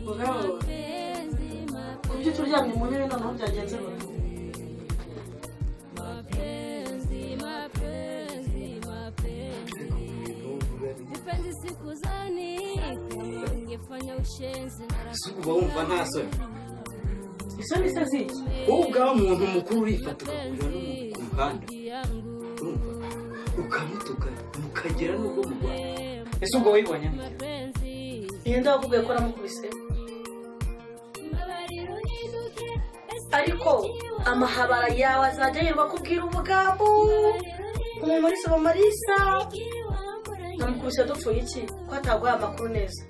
Mugabo, kubyo turyamye mu ntebe noneho byagenze gute? Uba wumva nta soni. Isoni se ziki? Wowe ubwawe umuntu mukuru urifata ugahurira n'umuntu ku muhanda, urumva ukamutuka mukagera n'ubwo murwana. Ese ubwo wibonye? Ninde wakubwiye ko namukubise? Ariko amahabara yawe azajya yirirwa akubwira ubugambo. Umumarisa Marisa namukubise dupfuye iki ko ataguhaye amakuru neza?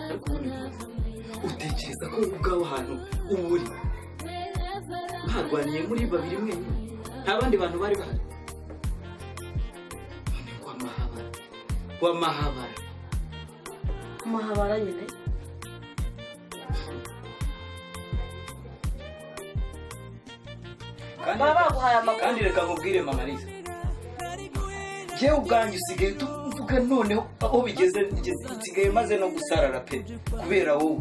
Ariko ubundi utekereza ko wowe ubwawe ahantu uba uri mwarwaniye muri babiri mwenyine, nta bandi bantu bari bahari? None ngo amahabara, ngo amahabara, amahabara nyine. Baba baguhaye amakuru. Kandi reka nkubwire Mama Lisa, njyewe ubwanjye usigaye tuvuga noneho aho bigeze nsigaye maze no gusarara pe kubera wowe.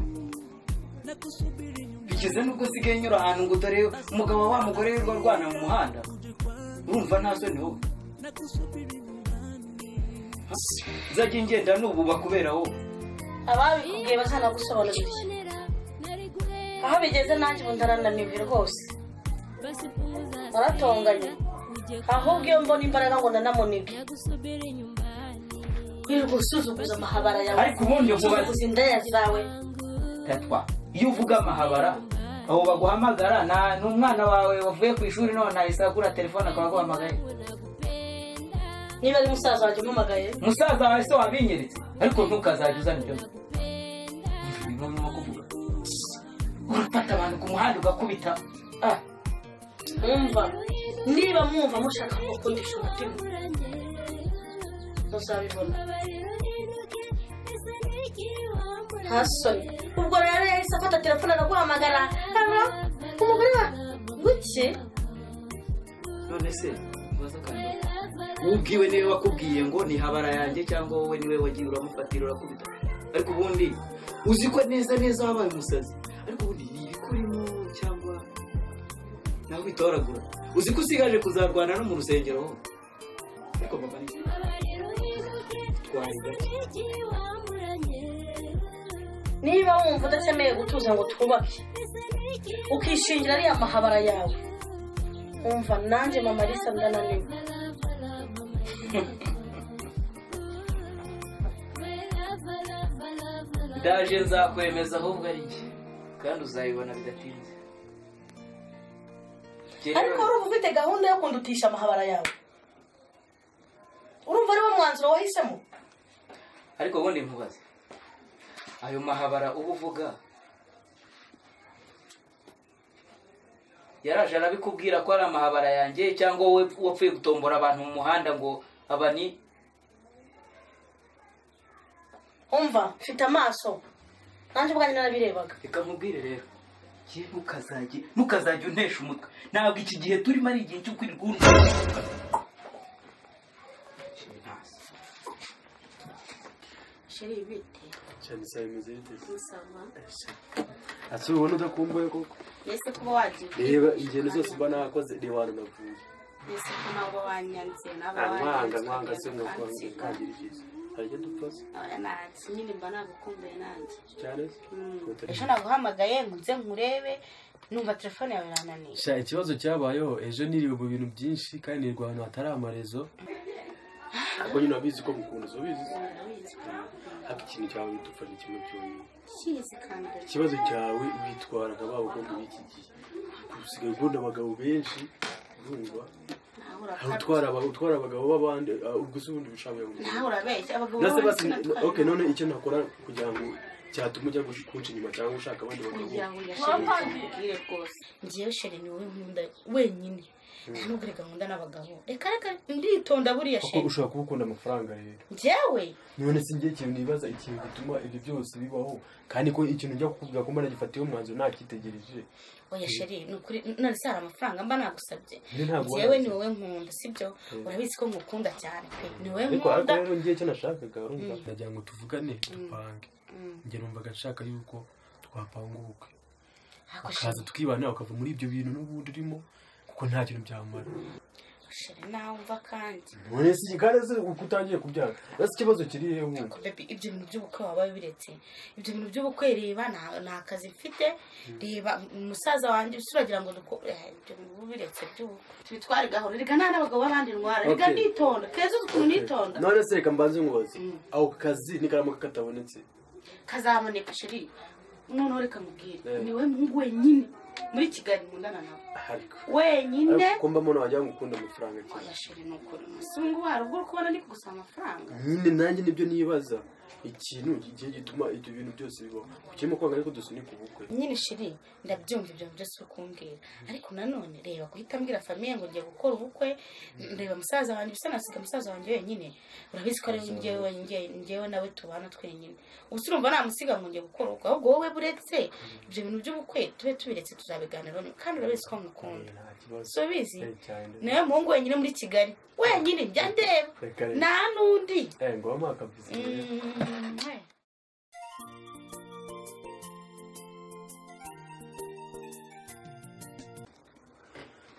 Bigeze nubwo nsigaye nyura ahantu ngo dore umugabo wa mugore wirirwa arwana mu muhanda, urumva nta soni wowe? Nzajya ngenda nububa kubera wowe. Ababikubwiye bazanagusobanurira aho bigeze, nanjye ubu ndarananiwe rwose. Baratonganye ahubwo iyo mbona imbaraga ngo ndanamunige. Wirirwa usuzuguza amahabara yawe. Ariko ubundi usuzuguza indaya zawe. Tatwa, iyo uvuga amahabara aho baguhamagara n'umwana wawe wavuye ku ishuri none ahise agura telefone akaba aguhamagaye. Niba ari musaza wanjye umpamagaye, musaza wawe se wabinyeretse? Ariko ntukazajya uzana ibyo urimo kuvuga. Urafata abantu ku muhanda ugakubita. Mwumva, niba mwumva mushaka gukundisha umutima muzabibona. Nta soni. Ubwo rero yahise afata telefone araguhamagara, umugore wa guki? None se ubaza kandi ubwiwe niwe wakubwiye ngo ni habara yanjye, cyangwa wowe niwe wagiye uramufatira urakubita? Ariko ubundi uzi ko neza neza wabaye umusazi. Ariko ubundi ni ibikurimo cyangwa nawe witoragura? Uzi ko usigaje kuzarwana no mu rusengero wowe? Ariko mama ni twari gake. Niba wumva udakeneye gutuza ngo twubake, ukishingira ariya mahabara yawe, umva nanjye Mama Lisa ndananiwe. Ndaje nzakwemeza ahubwo ari njye, kandi uzayibona bidatinze. Ariko urumva ufite gahunda yo kundutisha amahabara yawe? Urumva ari wo mwanzuro wahisemo? Ariko ubundi nkubaze, ayo mahabara uba uvuga yaraje arabikubwira ko ari amahabara yanjye, cyangwa wowe wapfuye gutombora abantu mu muhanda ngo aba ni? Umva, mfite amaso nanjye ubwanjye narabirebaga. Reka nkubwire rero, ntukazajye untesha umutwe. Ntabwo iki gihe turimo ari igihe cyo kwirirwa untesha. Sheri bite? Cyane sawa, imeze bite? Musama. Ati ubona udakumbuye koko? Ese kuba wagiye. Reba ingendo zose mba nakoze, reba hano navuye. Ese ko nawe wanyanze naba wanyanze. Mwanga se mwakangira ibyiza. Hari icyo dupfa se? Oya nyine mba nagukumbuye nanjye. Cyane se? Ejo naguhamagaye ngo nze nkurebe, numva telefone yawe irananiye. Sha ikibazo cyabayeho ejo niriwe mu bintu byinshi kandi nirwa ahantu hatari amarezo. Ariko nyine urabizi ko ngukunda, ubizi? Ariko ikintu cyawe dupfa ni kimwe cyonyine. Ikibazo cyawe witwara nka ba bakobwa b'iki gihe. Usigaye ukunda abagabo benshi, urumva? Utwara abagabo b'abandi, ubwo se ubundi bishabuye ngo. Nawe urabeshya abagabo b'abandi. Okay, none icyo nakora kugira ngo cyatuma ujya kunca inyuma cyangwa ushaka abandi bagabo. Kugira ngo yashimire rwose. Ngiye shere ni wowe nkunda wenyine. Nta nubwo reka nkunda n'abagabo. Reka reka nditonda buriya Kuko sheri. ushobora kuba ukunda amafaranga rero. Njyewe None se ngiye ikintu nibaza, ikintu gituma ibyo byose bibaho, kandi ko ikintu njya kukubwira ko mbona gifatiye umwanzuro ntakitegereje. Oya sheri, ni ukuri none se hari amafaranga mba nagusabye? Njye ntabwo Njyewe wayasabye. ni wowe nkunda, sibyo? Urabizi ko nkukunda cyane pe, ni wowe Ariko nkunda. rero ngiye icyo nashakaga, urumva, ndagira ngo tuvugane dupange. Njye numvaga nshaka yuko twapanga ubukwe, Ariko ukaza tukibana, ukava muri ibyo bintu n'ubundi urimo, kuko nta kintu byamara. sheri nawe umva kandi. None se kandi se uko utangiye kubyanga, ese ikibazo kiri hehe ubundi? Ariko baby, ibyo bintu by'ubukwe waba biretse. Ibyo bintu by'ubukwe, reba nta kazi mfite, reba umusaza wanjye usuragira ngo ibyo bintu biretse by'ubukwe tubitware gahoro. Reka nta n'abagabo b'abandi ntwara, reka Okay. nditonda keza, uzi ukuntu nitonda. None se reka mbanze nkubaze, ako kazi nikaramuka katabonetse? Kazaboneka sheri. Noneho reka nkubwire, Eh. ni wowe muhungu wenyine muri Kigali nkundana nawe Ariko wenyine. ariko mba mbona wagira ngo ukunda amafaranga cyane. Oya sheri, ni ukuri umusungu wari ubwo uri kubona ndi kugusaba amafaranga. Nyine nanjye nibyo nibaza, ikintu kigiye gituma ibyo bintu byose bibaho, ukirimo kwanga ariko dusunika ubukwe. Nyine sheri, ndabyumva ibyo byose uri kumbwira, ariko nanone reba guhita mbwira famille ngo ngiye gukora ubukwe, reba musaza wanjye bisa nasiga musaza wanjye wenyine. Urabizi ko ari njyewe njyewe nawe tubana twenyine. Ubu se urumva namusiga ngo ngiye gukora ubukwe? Ahubwo wowe buretse ibyo bintu by'ubukwe tube tubiretse, tuzabiganiraho nyuma. Kandi urabizi ko nkukunda. Nta kibazo. Si ubizi? Cyane. Niwe muhungu wenyine muri Kigali wenyine njya ndeba, Reka reka. nta n'undi. Ngoma kabisa.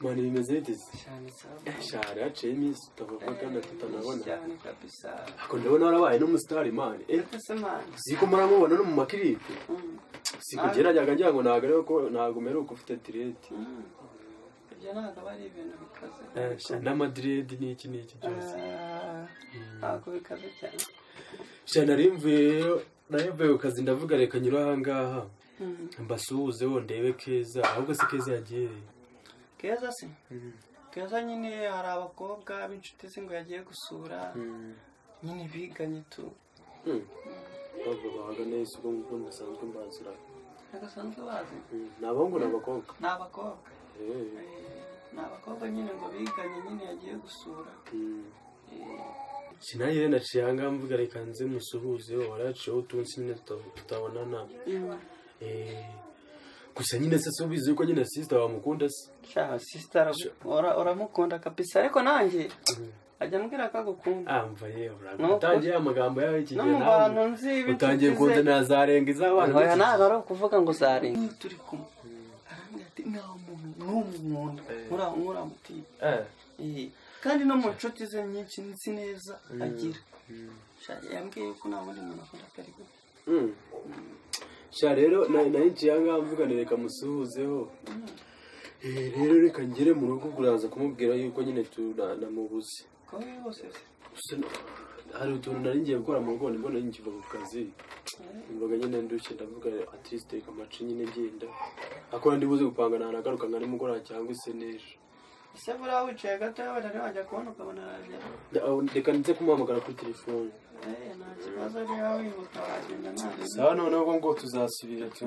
Mani bimeze bite se? Cyane sawa. Shara haciye iminsi tutavuga kandi tutanabona. Cyane kabisa. Ariko ndabona warabaye n'umusitari mani. Ese mani. Siko muramubona no mu makiripe. Siko njye najyaga ngira ngo ntabwo ariko ntabwo mperuka ufite tirete. Ibyo ntabwo ari ibintu bikaze. N'amadiredi n'iki n'iki byose. Ntabwo bikaze cyane. Sha nari mvuye ku kazi, ndavuga reka nyura aha ngaha mbasuhuzeho ndebe Keza. Ahubwo se Keza yagiye? Keza se? Keza nyine hari abakobwa b'inshuti ze ngo yagiye gusura, nyine biganye tu. Bava bahaga neza ubwo ngubwo ndasanzwe mbazira. Nagasanzwe bazi. Ni abahungu ni abakobwa? Ni abakobwa. Ni abakobwa nyine ngo biganye nyine yagiye gusura. Sinanjye naciye aha ngaha mvuga reka nze musuhuzeho, waraciyeho utunsi nyine tutabonana. Gusa nyine se subizi yuko nyine sister wamukunda se? Sha sister uramukunda kabisa, ariko nanjye ajya ambwira ko agukunda. Amva yewe, utangiye amagambo yawe iki gihe no mu bantu nzi utangiye kunzanira zarenga iz'abana. Oya ntabwo ari ukuvuga ngo zarenga. Turi kumwe arambwira ati nta muntu n'umwe nkunda nkuramutiye. Kandi no mu nshuti ze nyinshi nzi neza agira. Sha yambwiye ko nta wundi muntu akunda atari we. Sha rero nayinciye aha ngaha mvuga reka musuhuzeho. Rero reka ngere mu rugo kuraza kumubwira yuko nyine namubuze. Hari utuntu nari ngiye gukora mu rugo nibwo nari nkiva ku kazi. Numvaga nyine ndushye, ndavuga at least reka mace nyine ngenda. Akora ndibuze gupanga nagaruka nka nimugoroba cyangwa se n'ejo. Ese buriya wicaye gato wenda wajya kubona ukabona araje. Reka nze kumuhamagara kuri telefone. Nta kibazo niba wihuta wagenda nta. Sawa noneho ngo tuzasubira tu.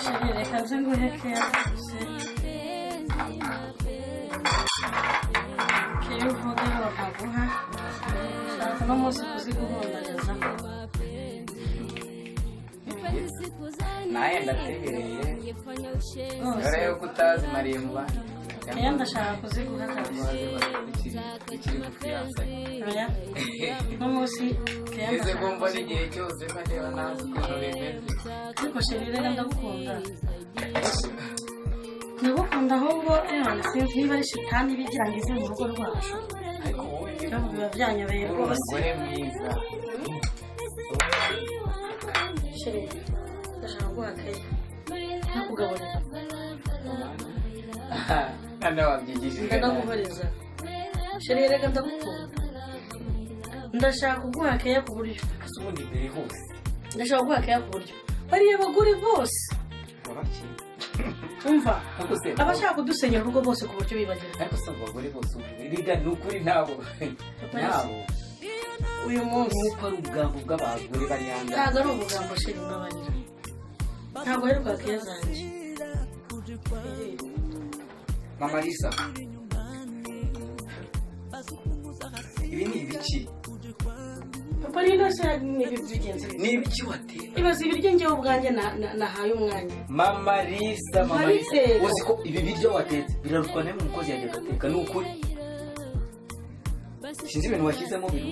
Sheri reka nze nguhe keya gusa. Keya uvuga bakaguha. Shaka no munsi kuziguhundagaza. Naye ndategereye. Dore yuko utazimariye mu bandi. Keya ndashaka kuziguha kabisa. Bikiri kufiyansa. Oya. No munsi keya Ese ko ndashaka mbona igihe cyose mba ndeba ntazi ukuntu bimeze. Ariko sheri reka ndagukunda. Ndagukunda ahubwo sinzi niba ari shitani ibigira ngo ize mu rugo rwacu. Ariko wowe biba byanyobeye rwose. Umugore mwiza. Sheri ndashaka kuguha keya. Ntakugaburira. Kandi wabyigishije. Ndanaguhoreza. Sheri reka ndagukunda. Ndashaka kuguha keya ku buryo. Ese ubundi mbere hose. Ndashaka kuguha keya ku buryo. Bariya bagore bose. Umva. Abashaka kudusenyera urugo bose ku buryo bibagirwa. Ariko se abagore bose ubu ni ukuri nabo. Nabo. Uyu munsi nuko ari ubwambo bw'abagore bari hanze. Ntabwo ari ubugambo sheri mbabarira. Ntabwo aheruka keya zanjye. Mama Lisa, ibi ni ibiki? Papa rino se ni ibigenze. Ni ibiki wateka? Ibaze ibiryo ngewe ubwanjye nahaye umwanya. Mama Lisa, Mama Lisa, uzi ko ibi biryo watetse birarutwa n'imwe umukozi yajya agateka, ni ukuri. Sinzi ibintu washyizemo biru.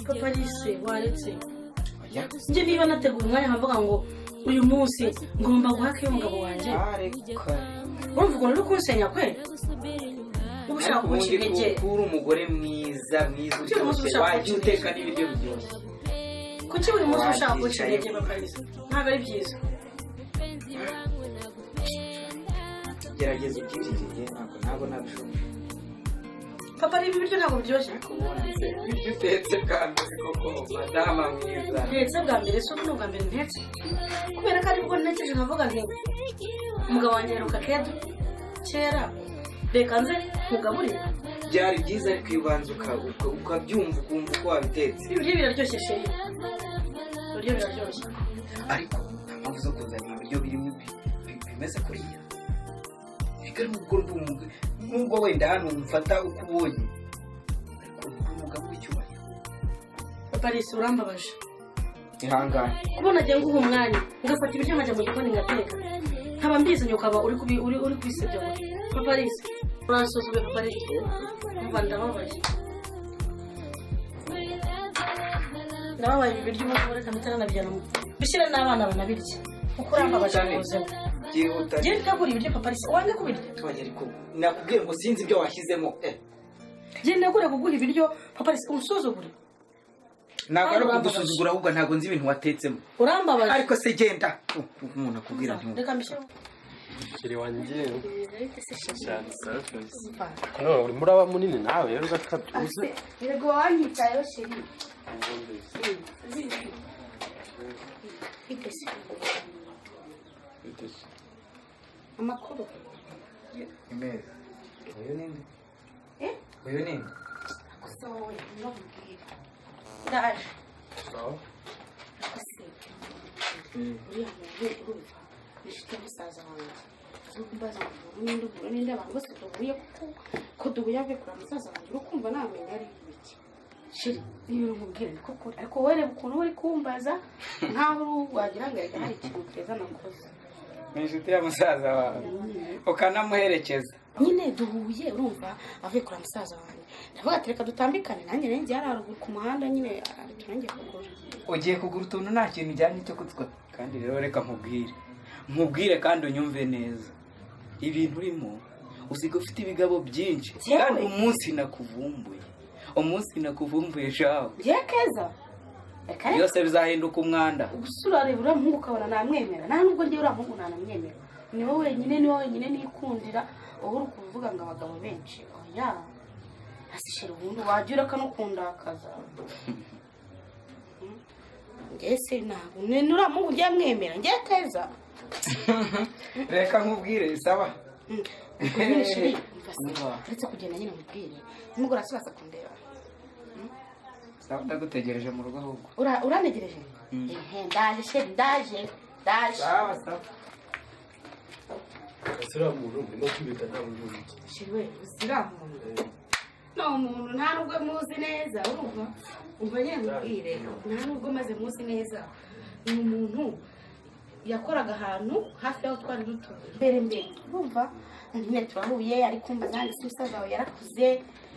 Papa Lisa, waretse. Njye niba nateguye umwanya nkavuga ngo uyu munsi ngomba guhaka umugabo wanjye. Urumva ukuntu uri kunsenya kwe? Uba ushaka kunca intege. Uri umugore mwiza mwiza uryoshye, wajya uteka n'ibiryo biryoshye. Kuki buri munsi ushaka kunca intege Papa Lisa? Ntabwo ari byiza. Gerageza ubyirinde, ntabwo nabishobora. Papa ibi biryo ntabwo biryoshye. Ibiryo utetse bwa mbere koko madama mwiza. Ntetse bwa mbere si ubu ni ubwa mbere ntetse. Kubera ko aribwo ntekereje nkavuga nti umugabo wanjye aheruka kera reka nze nkugaburire. Byari byiza ariko iyo ubanza ukabyumva ukumva uko wabitetse. Ibiryo biraryoshye sheri. Ibiryo biraryoshye. Ariko nta mpamvu zo kuzana ibiryo birimo bimeze kuriya. Reka nubwo wenda hano umfata uko ubonye, ariko ni umugabo w'icyubahiro. Papa Lisa urambabaje. Ihangane. Kubona agiye nguha umwanya ngafata ibiryo nkajya mu gikoni ngateka, nkaba mbizanye ukaba uri kubisebya gutya. Papa Lisa uransuzuguye. Papa Lisa umva ndababaye. Ndababaye ibi biryo ubu reka mpita nanabijyana mu bishyire n'abana banabirye kuko urambabaje mu buzima. Njye ntegura ibiryo Papa Lisa wange kubirya. Ariko nakubwiye ngo sinzi ibyo washyizemo. Njye ntegura kuguha ibiryo Papa Lisa unsuzugure. Ntabwo ari ukugusuzugura ahubwo ntabwo nzi ibintu watetsemo. Urambabaje. Ariko se genda umuntu akubwira nti reka mbishyire. Sheri wanjye none urimo uraba munini nawe rero ugakabya. Yego wanyitayeho sheri. Amakuru imeza. Uyu ninde? Uyu ninde? Gusa wowe nubwira. Ndaje. Sawa. Uriya muntu urumva ni inshuti ya musaza wanjye. Uri kumbaza ngo ninde uhura ninde abantu bose duhuye kuko ko duhuye avuye kureba musaza wanjye uri kumva namenya ari ibiki. Sheri niba nkubwira niko kuri ariko wowe reba ukuntu uri kumbaza nkaho wagira ngo erega hari ikintu keza nakoze. Ni inshuti ya musaza wawe ukanamuherekeza. Nyine duhuye urumva avuye kureba musaza wanjye ndavuga ati reka dutambikane nanjye nanjye yari haruguru ku muhanda nyine turangiye kugura. Ugiye kugura utuntu nta kintu ujyanye cyo kutwa. Kandi rero reka nkubwire kandi unyumve neza. Ibintu urimo usiga ufite ibigabo byinshi kandi umunsi nakuvumbuye shawe. Ngiye keza. Byose bizahinduka umwanda. Ubusura reba uriya muhungu ukabona namwemera. Nta nubwo ngiye uriya muhungu nanamwemera. Ni wowe wenyine nikundira wowe uri kuvuga ngo abagabo benshi. Oya. Asishira ubundi wajya ureka no kundakaza. Ese ntabwo ni uriya muhungu ngiye mwemera ngiye keza. Reka nkubwire sawa. Nyine sheri uretse kugenda nyine mubwire nimugora asubasa kundeba. Sawa ndagutegereje mu rugo ahubwo. Uranegereje? Ehe ndaje sheri ndaje. Sawa sawa. Uriya muntu urimo kwibeta ntabwo uri umuki. Sheri we uriya muntu. No muntu nta nubwo muzi neza urumva umva nyine mubwire nta nubwo maze muzi neza. Ni umuntu yakoraga ahantu hafi y'aho twari dutuye mbere urumva nyine turahuye ari kumbaza nanjye si musaza wawe yarakuze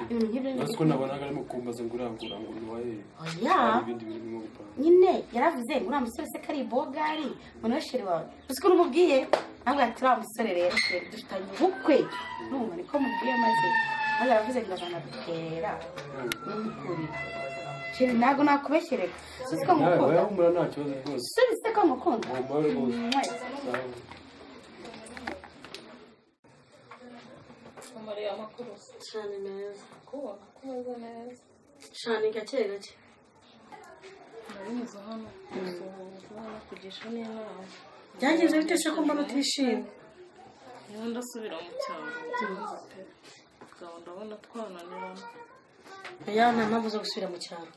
ibintu nk'ibyo. Nzi ko nabonaga arimo kumbaza ngo urangura ngo ni uwahe. Oya ibindi bintu birimo gupanga nyine yaravuze ngo uriya musore se ko ari ibogari ngo niwe sheri wawe. Uzi ko umubwiye ntabwo ati uriya musore rero dufitanye ubukwe urumva niko mubwiye maze aravuze ngo azanadutera n'ukuri. Sheri ntabwo nakubeshyereka. Uzi ko ngukunda. Nawe nta kibazo rwose. Uzi ko ngukunda. Mariya amakuru cyane neza. Kubona kumeze neza. Cyane gake gake. Narinyuze hano gusuhuza no kugisha n'inama. Byagenze bite se ko mbona utishimye? Niba ndasubira mu cyaro byibuze pe. Ndabona twananirana. Oya nta mpamvu zo gusubira mu cyaro.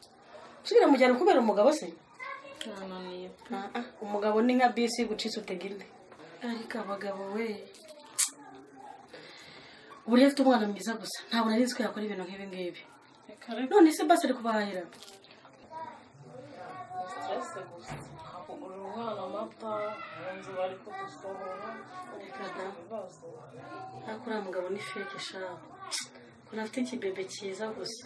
Gusubira mu cyaro kubera umugabo se? Yananiye. Umugabo ni nka bisi gucitse utega indi. Ariko abagabo we. Uburyo afite umwana mwiza gusa ntabwo nari nzi ko yakora ibintu nk'ibi ngibi. None se basi ari kubahahira. Stress gusa. Kugurira umwana amata, mu nzu bari kudusohora. Reka da. Ariko uriya mugabo ni fake shaho. Ukuntu afite ikibebe cyiza gusa.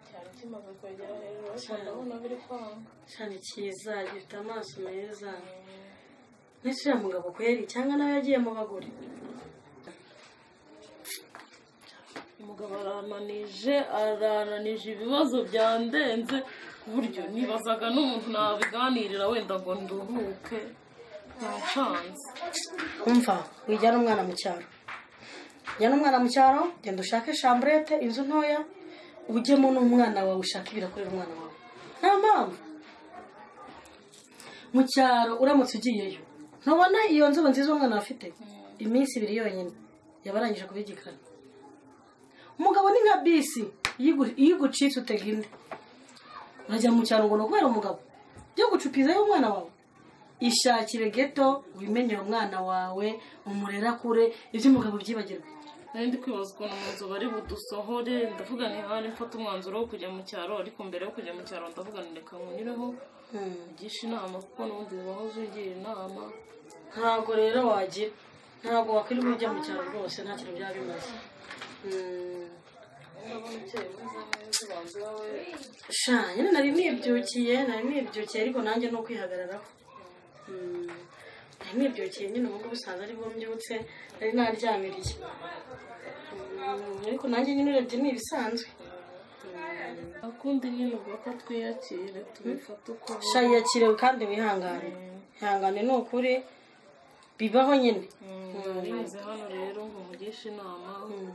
Cyari kimaze kwegera hejuru ariko ndabona biri kwanga. Cyane cyiza, gifite amaso meza. Nese uriya mugabo kweri cyangwa nawe yagiye mu bagore? Umugabo arananije ibibazo byandenze ku buryo nibazaga n'umuntu nabiganirira wenda ngo nduhuke nta. Umva, wijyana umwana mu cyaro. Jyana umwana mu cyaro, genda ushake chambrette, inzu ntoya, ujyemo n'umwana wawe ushake ibirakorera umwana wawe. Nta mpamvu. Mu cyaro uramutse ugiyeyo, ntubona iyo nzu nziza umwana afite? Iminsi ibiri yonyine yabarangije kubigikana. Umugabo ni nka bisi iyo igucitse utega indi. Urajya mu cyaro ngo ni ukubera umugabo byo gucupizayo umwana wawe. Ishakire geto wimenyere umwana wawe umurera kure ibyo umugabo byibagirwe. Nari ndi kwibaza ukuntu mu nzu bari budusohore, ndavuga nti hari mfata umwanzuro wo kujya mu cyaro, ariko mbere yo kujya mu cyaro ndavuga nti reka nkunyureho ugishe inama kuko n'ubundi wahoze ugira inama. Ntabwo rero wagira, ntabwo wakwirirwa ujya mu cyaro rwose, nta kintu byaba bimaze. Sha nyine nari nibyukiye ariko nanjye no kwihagararaho. Nari nibyukiye nyine ubu ngubu usanze aribwo mbyutse, nari naryamiriye. Ariko nanjye nyine urebye ni ibisanzwe. Akundi nyine ubwo ko twiyakire tubifata uko. Sha yiyakire kandi wihangane. Ihangane ni ukuri bibaho nyine. Narize hano rero ngo mugishe inama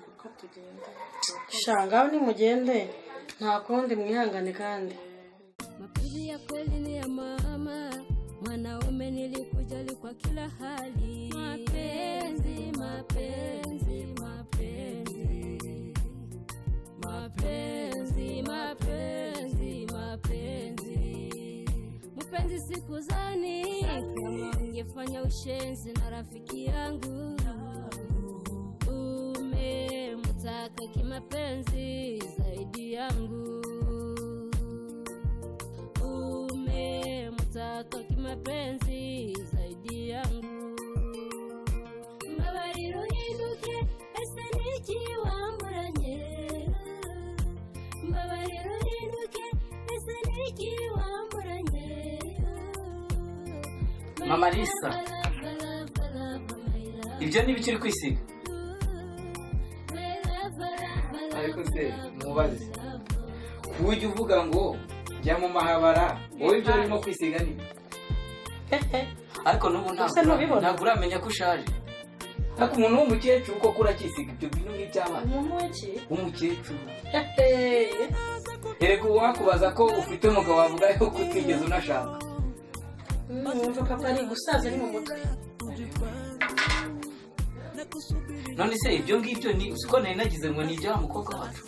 uko tugenda. Sha ngaho nimugende nta kundi mwihangane kandi. Mapenzi ya kweli ni ya mama, mwanaume nilikujali kwa kila hali. Mapenzi, mapenzi, mapenzi. Mapenzi, mapenzi, mapenzi. Mpenzi sikuzani kama ungefanya ushenzi na rafiki yangu. Umemtaka kimapenzi zaidi yangu. Umemtaka kimapenzi zaidi yangu. Mbabarira uhinduke ese niki wamburanye. Mbabarira uhinduke ese niki wamburanye. Mama Lisa, ibyo ni ibiki uri kwisiga? Ariko se mubaze, kujya uvuga ngo jya mu mahabara, wowe ibyo urimo kwisiga ni? Ariko n'ubu ntabwo uramenya ko ushaje. Ariko umuntu w'umukecuru koko urakisiga ibyo bintu nk'iby'abana. W'umukecuru. Erega uwakubaza ko ufite umugabo wavuga yuko utigeze unashaka. Numva papa ari gusaza ni mu mutwe. None se ibyo ngibyo ni uko nari nagize ngo ni ibya mukobwa wacu.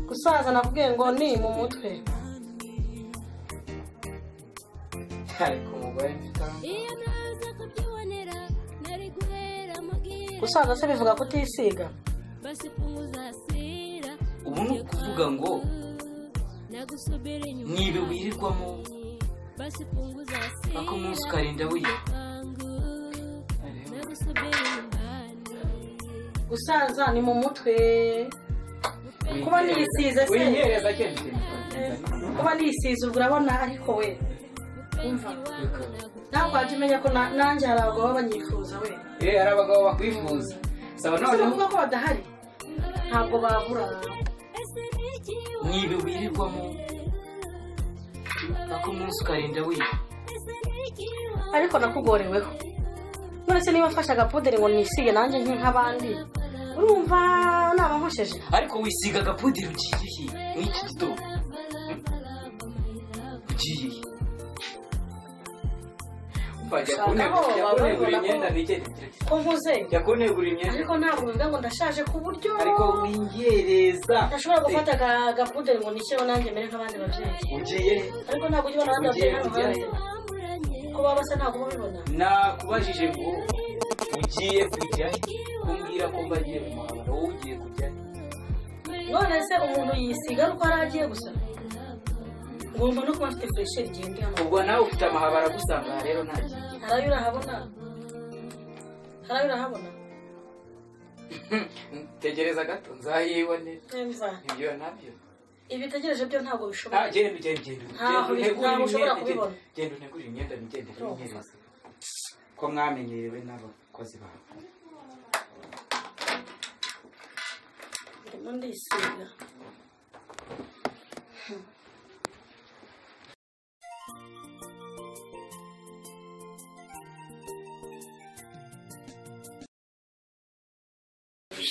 Gusaza nakubwiye ngo ni mu mutwe. Ariko umugore mfite. Gusaza se bivuga kutisiga. Ubu ni ukuvuga ngo nibe wirirwamo ako umunsi ukarinda wiga. Gusaza ni mu mutwe. Kuba nisize se kuba nisize ubwo urabona ariko we umva ntabwo wajya umenya ko nanjye hari abagabo banyifuza we. Hari abagabo bakwifuza. Saba none uvuga ko badahari ntabwo babura. Nibe wirirwamo ako umunsi ukarinda wiga. Ariko nakugoreweho. None se niba mfashe agapuderi ngo nisige nanjye nk'abandi urumva naba nkosheje. Ariko wisiga agapuderi ugiye he n'iki gitondo? Ugiye he? Ko nkuze jya kuntegura imyenda. Ariko ntabwo bivuga ngo ndashaje ku buryo. Ariko wingereza. Ndashobora gufata agapuderi ngo nishyireho nanjye mere nk'abandi babyeyi. Ugiye he? Ariko ntabwo ujya ubona abandi babyeyi hano hanze. Ko baba basa ntabwo ubibona. Nakubajije ngo Ugiye kujya kumbwira ko mbagiye mu muhabara, wowe ugiye kujya. None se umuntu yisiga uko aragiye gusa? Ngomba no kuba mfite fresher igenda hano. Ubwo nawe ufite amahabara gusanga rero ntagiye. Harayo urahabona? Harayo urahabona? Tegereza gato nzayibone. Ibyo nabyo. Ibitegereje byo ntabwo bishoboka. Genda genda genda. Ntabwo ushobora kubibona. Genda untegurire imyenda nigende kuyinyereza. Ko mwamenyerewe n'abakozi bawe. Ndimo ndisiga.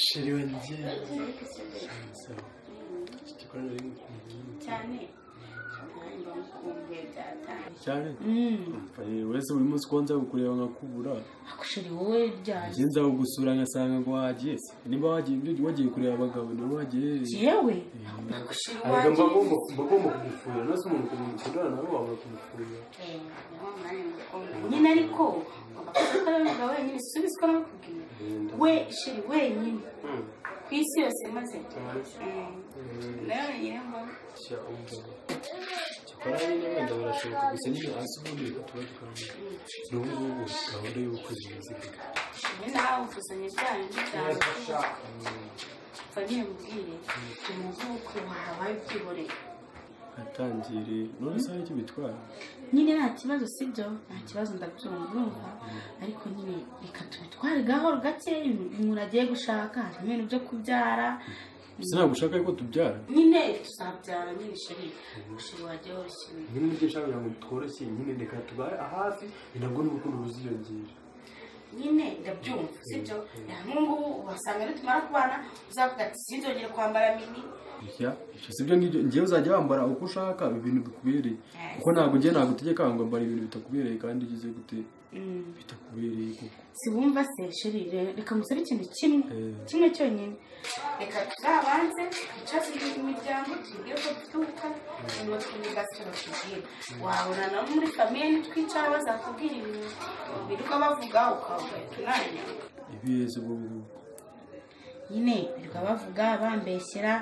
Chérie wanjye. Cyane. Cyane? Wese buri munsi ko nza kukureba nkakubura. Akushiri wowe ryari? Njye nza kugusura ngasanga ngo wagiye se. Nimba wagiye kureba abagabo niba wagiye. Yewe. Akushiri wagiye. Mba kugufura. Nose umuntu kumukundana nawe wabura kumufura. Nyine ariko ugomba wenyine subizwa nakubwiye. We shiri wenyine. Ku isi yose maze. Nawe nyine mba. Cyakora nyine wenda birashoboka gusa nyine hasi ubundi reka tuba tukamenya. N'ubu ngubu gahunda y'ubukwe zimeze gute? Nyine nawe ufuzanye byanyu cyane. Fabien mubwire umuntu w'ubukwe wahabaye ubyihoreye. Atangire none se hari icyo bitwara? Nyine nta kibazo sibyo, nta kibazo ndabyumva urumva, ariko nyine reka tubitware gahoro gake. Umuntu agiye gushaka harimo ibintu byo kubyara. Ese ntabwo ushaka yuko tubyara? Nyine tuzabyara nyine sheri, sheri wajya woroshye. Nyine nibyo nshaka kugira ngo tworoshye nyine reka tubare hafi ni nabwo n'urukundo ruziyongera. Nyine ndabyumva sibyo, nk'ubu wasanga nitumara kubana uzavuga ati sinzongere kwambara mini. Ya, sibyo ngibyo ngiye uzajya wambara uko ushaka ibintu bikubereye. Kuko ntabwo ngiye nagutegeka ngo ambara ibintu bitakubereye kandi ugize gute bitakubereye koko. Si wumva se sheri, reka musabe ikintu kimwe kimwe cyonyine. Reka tuzabanze twicaze imiryango tubwire ko dufite ubukwe, nyuma twumva icyo batubwira. Wabona nabo muri famiye nitwicara bazakubwira ibintu birirwa bavuga ukabahita unanya. Ibiheze ubwo ngubwo. Nyine birirwa bavuga bambeshyera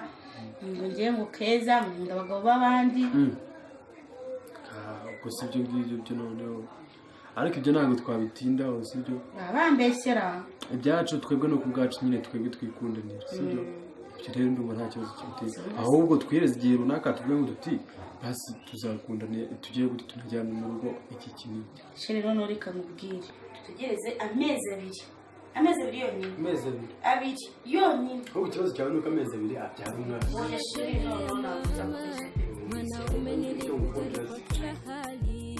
ngo ngiye ngo keza nkunda abagabo b'abandi. Ubwo si ibyo ngibyo byo noneho. Ariko ibyo ntabwo twabitindaho sibyo? Bambeshyera. Ibyacu twebwe no kubwacu nyine twebwe twikundanira sibyo? Ibyo rero ndumva nta kibazo kibiteye. Ahubwo twireze igihe runaka tuvuge ngo tuti basi tuzakundana tugiye gute tunajyana mu rugo iki kinini. Sheri noneho reka nkubwire. Tutegereze amezi abiri. Amezi abiri yonyine. Amezi abiri. Abiri yonyine. Ahubwo ikibazo cyawe nuko amezi abiri abyara umwana. Oya sheri noneho ntabwo uzakomeza.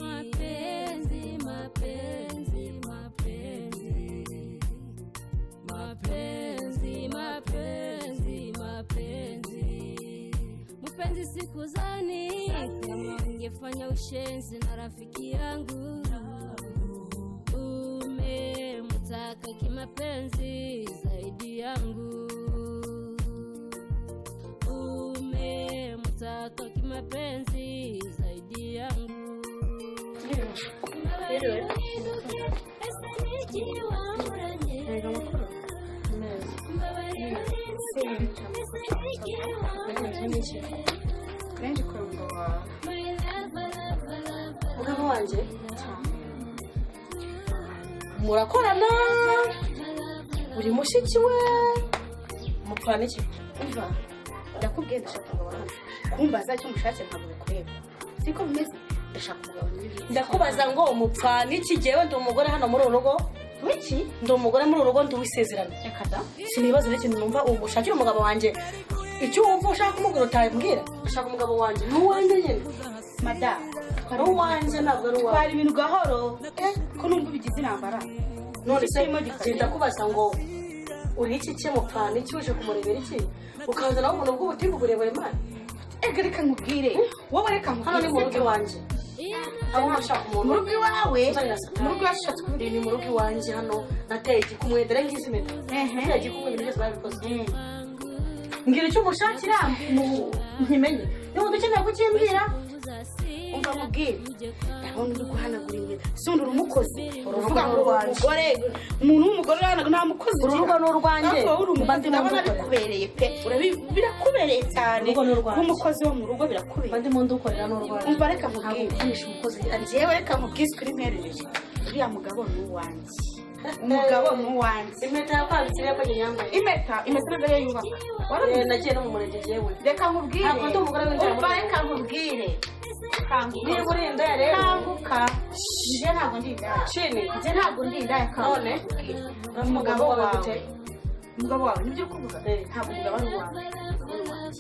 Mapenzi, mapenzi, mapenzi. Mapenzi, mapenzi, mapenzi. Mpenzi sikuzani kama ungefanya ushenzi na rafiki yangu. Umemtaka kimapenzi zaidi yangu. Umemtaka kimapenzi zaidi yangu. Mugabo wanjye murakorana uri mushiki we mupfana iki? Umva ndakubwiye ndashaka umugabo hano kumbaza icyo mushatse ntabwo bikureba siko bimeze. Ndashaka umugabo nyine. Ndakubaza ngo umupfana iki? Jyewe ndi umugore hano muri uru rugo. Wiki? Ndi umugore muri uru rugo ndi uwisezerano. Reka da. Sinibaza n'ikintu numva ubu ushakira umugabo wanjye. Icyo wumva ushaka kumubwira utayibwira. Ushaka umugabo wanjye ni uwanjye nyine. Madamu, ni uwanjye ntabwo ari uwawe. Twara ibintu gahoro. Ko numva ubigize intambara. None se ndakubaza ngo uri iki cye mupfana iki uje kumurebera iki? Ukaza nawe ubuntu bw'ubutibu burebure mani. Ega reka nkubwire. Wowe reka nkubwire. Hano ni mu rugo iwanjye. Aho ushaka umuntu. Mu rugo iwawe? Mu rugo iwacu ushatse kuvuga. Ni mu rugo iwanjye hano nateye igikumwe dore ngizi impeta. Nateye igikumwe ibintu byose babikoze. Mbwira icyo umushakira nkimenye. Niba udukeneye kukimbwira Umva mubwire ndabona uri guhanagura impeta si undi uri umukozi uvuga ngo umugore umuntu w'umugore urahanagura nta mukozi Uru rugo ni urwanjye. Mba ndabona bikubereye pe birakubereye cyane kuba umukozi wo mu rugo birakubereye mba ndimo ndukorera n'urwanjye umva reka nkubwire umukozi njyewe reka nkubwire kuri mperereye uriya mugabo ni uwanjye umugabo ni uwanjye impeta yakwambitse iriya ko nyambaye impeta ntabwo ariyo yubaka nagiye no mu murenge jyewe reka nkubwire ntabwo ndi umugore w'injira umva reka nkubwire niba uri indaya rero kanguka njye ntabwo ndi indaya shini njye ntabwo ndi indaya none umugabo wawe umugabo wawe nibyo uri kuvuga ntabwo umugabo ari uwawe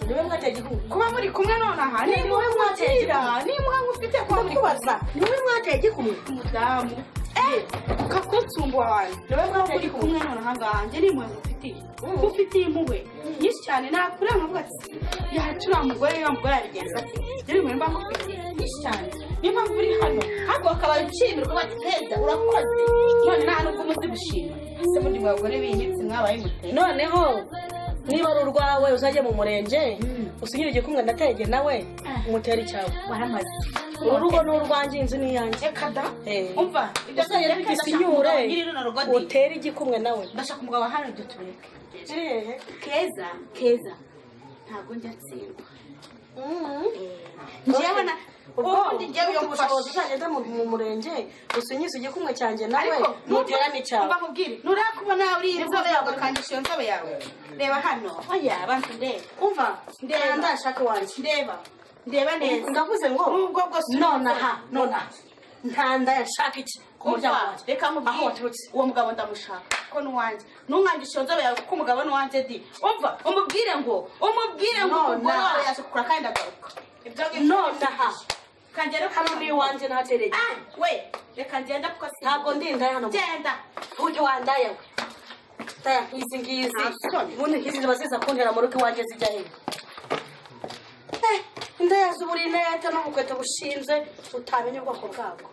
niwe mwateye igikumwe kuba muri kumwe nonaha nimuhe mwakira nimuhe ufite kuba muri kubaza niwe mwateye igikumwe umudamu ukakutsumba wanjye niwe mwateye uri kumwe nonaha ngaha njye nimuhe ngufitiye ufitiye impuhwe nyinshi cyane nakure nkavuga ati yacu uriya mugore uriya mugore yabigenza ate njye nimuhe mba ngufitiye nyinshi cyane niyo mpamvu uri hano ntabwo wakabaye ushimirwa bati keza urakoze none nta nubwo umuzi gushima ese bundi mu bagore b'iyi mwabaye mute noneho niba ari urwawe uzajya mu murenge usinyire igikumwe ndategeye nawe umutere icyawe waramaze uru rugo ni urwanjye inzu ni iyanjye reka da umva uzajya rwisinyure utere igikumwe nawe ndashaka umugabo hano ibyo tubireke keza keza ntabwo njya ntsindwa njyewe na ubundi njyewe iyo bushobozi uzagenda mu murenge usinyize igikumwe cyanjye nawe muterane icyawe umva nkubwire nurakubona uri inzobe yawe ugakangisha iyo nzobe yawe reba hano oya bantu ndeba umva ndeba ndashaka wanjye ndeba ndeba neza ndavuze ngo nubwo bwose nonaha nonaha nta ndayashaka iki ku muryango wanjye reka nkubwire aho waturutse uwo mugabo ndamushaka kuko ni uwanjye ntumwangishe iyo nzobe yawe kuko umugabo ni uwanjye di umva umubwire ngo umugore wawe yaje kugura kandi agaruka nonaha kangere hano ni iwanjye ntatereye we reka ngenda kuko ntabwo ndi indaya hano genda ujye wandaya we ndaya nk'izi ngizi ubundi nk'izi ziba ziza kuntera mu rugo iwanjye zijya hehe indaya z'uburi indaya n'ubukweto bushinze utamenya ubwoko bwabwo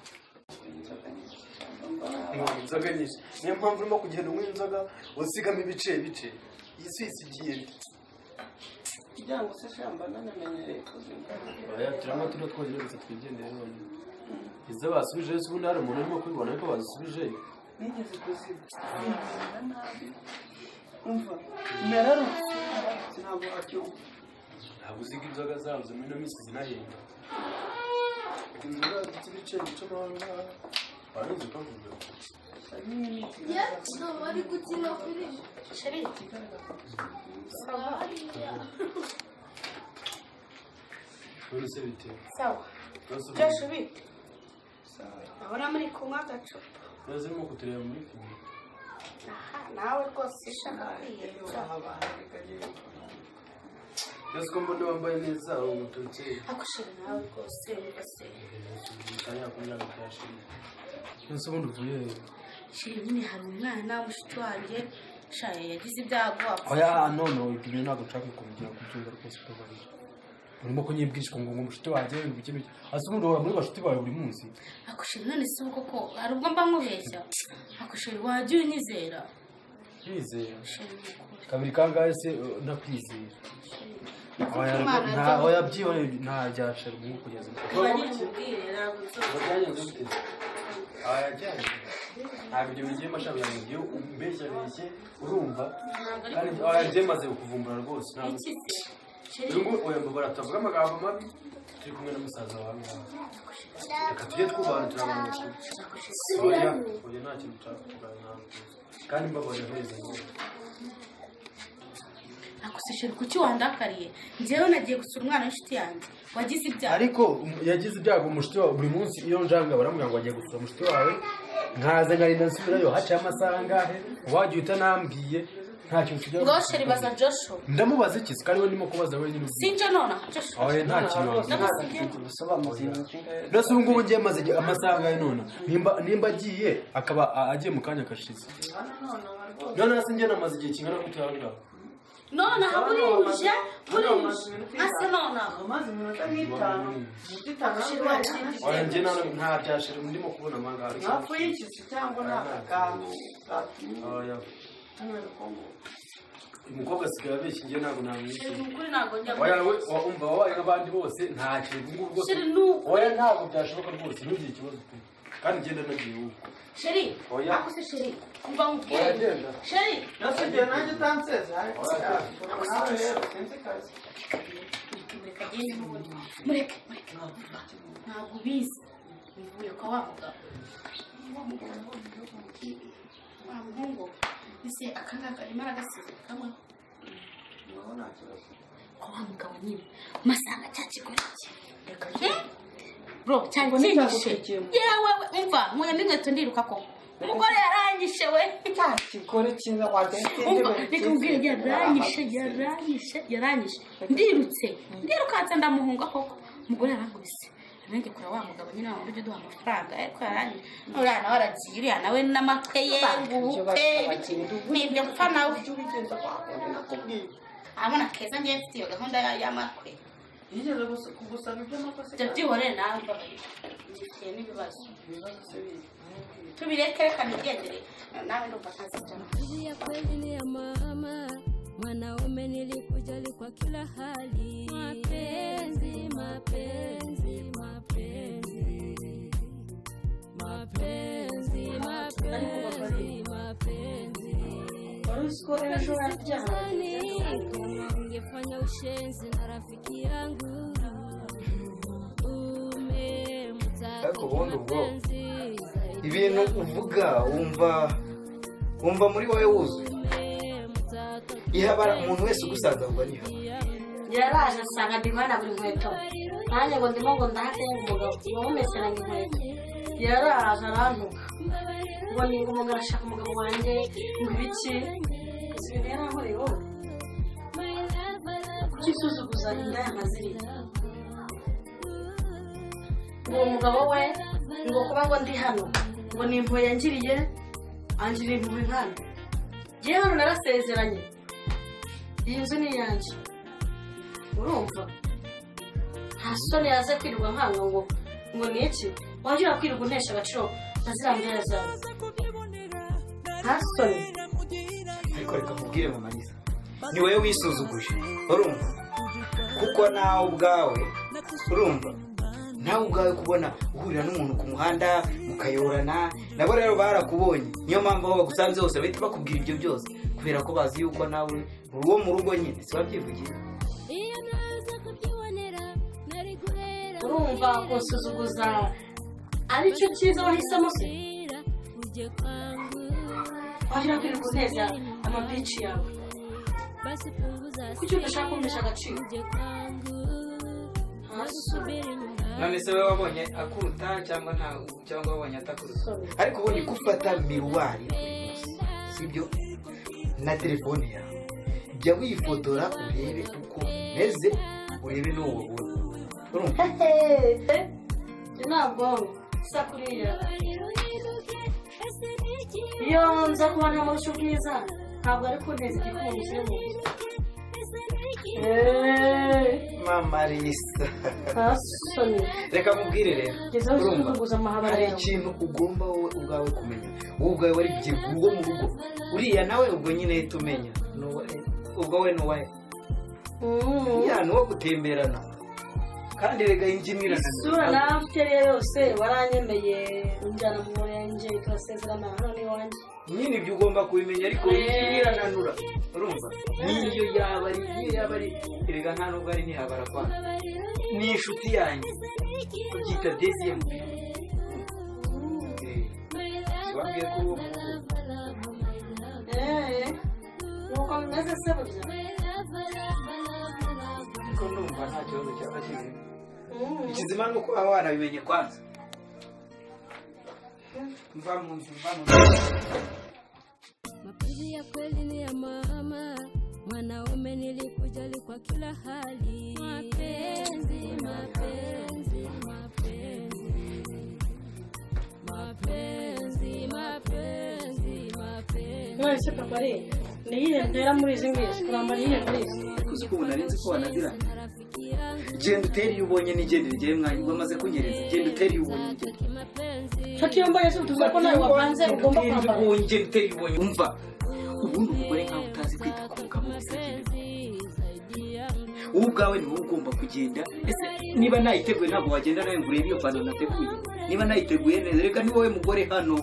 inzoga nyinshi niyo mpamvu urimo kugenda unywa inzoga usigamo ibice bice iyi si isigiye kugira ngo se shamba nanamenyereye kuzinywa oya turanywa tuno twonyine gusa twigendere none izo basubije se ubundi hari umuntu urimo kubibona ariko bazisubijeyo nigeze kuzinywa nabi umva nararutse ntabwo wabyumva ntabwo uziga inzoga zazo muri ino minsi zinahenda inzoga z'ibice bice n'ahangaha wari uzi ko mvuga bari gukina filime none se bite sawa byose bite ndabona muri kunywa agacupa none urimo kutureba muri filime aha nawe rwose ushaka kwiyeza Ese ko mbona wambaye neza uturutse agushira nawe rwose rwose ese ubundi uvuye he shiri nyine hari umwana mushiki wanjye shaye yagize ibyago oya none ibyo bintu ntabwo nshaka kubigira kubyumva rwose utabarira urimo kunyibwishwa ngo ngo mushiki wanjye ngo iki n'iki ese ubundi uhora muri bashuti bawe buri munsi akushira none se ubu koko hari ubwo mba nkubeshya akushira wajya unyizera kwizera kabiri kangahe se nakwizera oya byihoreye nta byashira umuhungu kugeza ntabwo ibyo bigiye mashami yanjye ngiye umbeshya beshye urumva kandi oya njye maze kuvumbura rwose ntabwo uyu oya mbabara tutavuga amagambo mabi turi kumwe na musaza wawe reka tujye twubahana turabana bakuru oya oya nta kintu nshaka kuganira kandi mbabarira neza akusishira kuki wandakariye njyewe nagiye gusura umwana w'inshuti yanjye wagize ibyago ariko yagize ibyago umushuti wawe buri munsi iyo njanga baramubwira ngo agiye gusura umushuti wawe nkaza nkarinda nsubirayo haciye amasaha angahe wagiye utanambwiye nta kintu tujya ngo sheri baza Joshua ndamubaza iki se kandi we ndimo kubaza wenyine sinje nonaha Joshua oya nta kintu ndetse ubu ngubu ngiye maze amasaha angahe none nimba agiye akaba agiye mu kanya kashize none hasi njye namaze igihe kingana gute aho ngaho nonaha burije ase nonaha amaze iminota nk'itanu oya njye nta byashira ndimo kubona amangara ntapfuye iki cyangwa nta kagambo oya Umukobwa asigaye abeshya njye ntabwo namwishyura. Ukuri ntabwo njya. Oya we umva wabaye nk'abandi bose nta kintu ngubu rwose. Oya ntabwo byashoboka rwose ntugire ikibazo pe. Kandi ngenda nagiye ubu. Sheri. Oya. Ako se sheri. Umva nkubwire. Oya genda. Sheri. Nasigiye nanjye utanseze ariko nawe rero sinzi kazi. Mureke agende n'ubundi. Mureke mureke. Ntabwo ubizi. Mvuye kwa wa mugabo. Wa mugabo. Wa muhungu. Ese akangaka arimo aragasize kamwe. Kwa wa mugabo nyine. Masanga cya kigore cye. Bro, cyangwa kinyishe. Yewe umva nkuyemo inkweto ndiruka koko. Umugore yaranyishe we. Cya kigore cyiza wagenda. Umva reka nkubwire yaranyishe yaranyishe yaranyishe. Ndirutse. Ndirukanse ndamuhunga koko. Umugore yarankubise. Nanjye kura wa mugabo nyine wa ujye duha amafaranga ariko yaranyishe. Uriya nawe aragiye uriya nawe n'amatwe ye ubukwe nibyo mpfa nawe. Abona keza ngiye mfite iyo gahunda y'amakwe. Yigeze kugusaba iby'amakosa. Ibyo byihorere nawe mbabarira. Ngifitiye n'ibibazo. Tubireke reka nigendere nawe ndumva ntazi ibyo. Ya kweli ni ya mama, mwanaume nilikujali kwa kila hali. Mapenzi, mapenzi, mapenzi. Mapenzi, mapenzi, mapenzi. Ungefanya ushenzi na rafiki yangu. Ariko ubundi ubwo ibintu uvuga wumva muri wowe wuzuye. Ihabara umuntu wese ugusaza ngo niha. Yaraje asanga ndimana buri nkweto. Nanjye ngo ndimo ngo ndahate umugabo wamumeseranye inkweto. Yaraje arantuka. Ngo ni umugabo arashaka umugabo wanjye ngo ibiki. Ibintu yarankoreye wowe. Kuki usuzuguza inda y'amazirika? Ngo umugabo we ngo kuba ngo ndi hano ngo ni impuhwe yangiriye angiriye impuhwe nkana. Njyewe hano narasezeranye. Iyi nzu ni iyanjye. Urumva? Nta soni yaze kwirirwa nkanga ngo ngo ni iki? Wajya kwirirwa untesha agaciro na ziriya mbere zawe. Nta soni. Ariko reka nkubwire mama Lisa. Ni wowe wisuzuguje. Urumva? Kuko nawe ubwawe urumva? Nawe ubwawe kubona uhurira n'umuntu ku muhanda mukayorana nabo rero barakubonye niyo mpamvu aho bagusanze hose bahita bakubwira ibyo byose kubera ko bazi yuko nawe uwo mu rugo nyine si wabyivugira. Urumva kusuzuguza aricyo cyiza wahisemo se? Wajya kwirirwa uneza amabici yawe. Kuki udashaka kumpesha agaciro? None se wowe wabonye akuruta cyangwa nta cyangwa wabonye atakuruta? Ariko ubundi gufata miruwari sibyo na telefone yawe jya wifotora urebe uko umeze urebe n'uwo ubona. Urumva? Ntabwo sa kuriya. Iyo nza kuba ntamurusha ubwiza ntabwo ari kunteza igikumwe mushyire mu nzu. Mama Lisa. Reka mubwire rero. Urumva hari ikintu ugomba wowe ubwawe kumenya. Wowe ubwawe wari uwo mu rugo. Uriya nawe ubwo nyine tumenya. Ubwo we nuwahe. Ya nuwo gutemberana. Kandi rega injimirana. Isura nawe mfite rero yose waranyemeye unjyana mu murenge turasezerana hano n'iwanjye. Nyine ibyo ugomba kubimenya ariko injimirananura. Urumva? Niyo yaba ari niyo yaba ari erega nta nubwo ari nihabara kwa. Ni inshuti yanjye. Kubyita deuxième. Wabwiye ko uwo nuko bimeze se burya? Ariko ndumva nta kibazo cyaba kirimo. Ikizima ni uko aba wanabimenye kwanza. Mva mu nzu, mva mu nzu. Mapenzi ya kweli ni ya mama, mwanaume nilikujali kwa kila hali. Mapenzi, mapenzi, mapenzi. Mapenzi, mapenzi, mapenzi. None se papa re, ni iyihe ntera muri izi ngizi? Kurambara iyihe muri izi? Uzi ko ubu nari nzi ko wanazira. Genda utere iyo ubonye nigende rigiye mwanya wamaze kunyereza. Genda utere iyo ubonye nigende. Fata iyo mbaye se utuvuga ko nawe wapanze ugomba kwambara. Genda utere iyo ubonye umva. Ubundi umugore nkawe utazi kwita ku mugabo bizagenda. Wowe ubwawe ni wowe ugomba kugenda. Ese niba nayiteguye ntabwo wagenda nawe ngo urebe iyo pantaro nateguye? Niba nayiteguye neza, reka ni wowe mugore hano.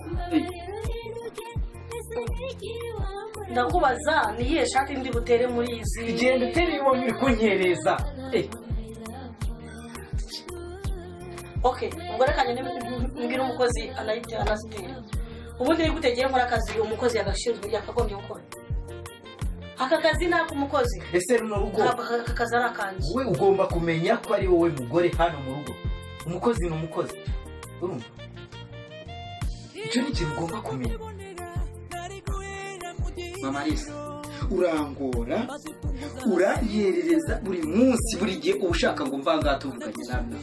Ndakubaza ni iyihe shati ndi butere muri izi? Genda utere iyo uri kunyereza. Okay, ubwo reka ngende mbwire umukozi anazitera. Ubundi ni gute ngiye nkora akazi umukozi yagashinzwe yakagombye gukora? Aka kazi ni ak'umukozi. Ese runo rugo aka kazi ari akanjye. Wowe ugomba kumenya ko ari wowe mugore hano mu rugo. Umukozi ni umukozi. Urumva? Icyo ni ikintu ugomba kumenya. Mama Alisa, urangora, uranyerereza buri munsi, buri gihe uba ushaka ngo mvangaha tuvuganye nawe.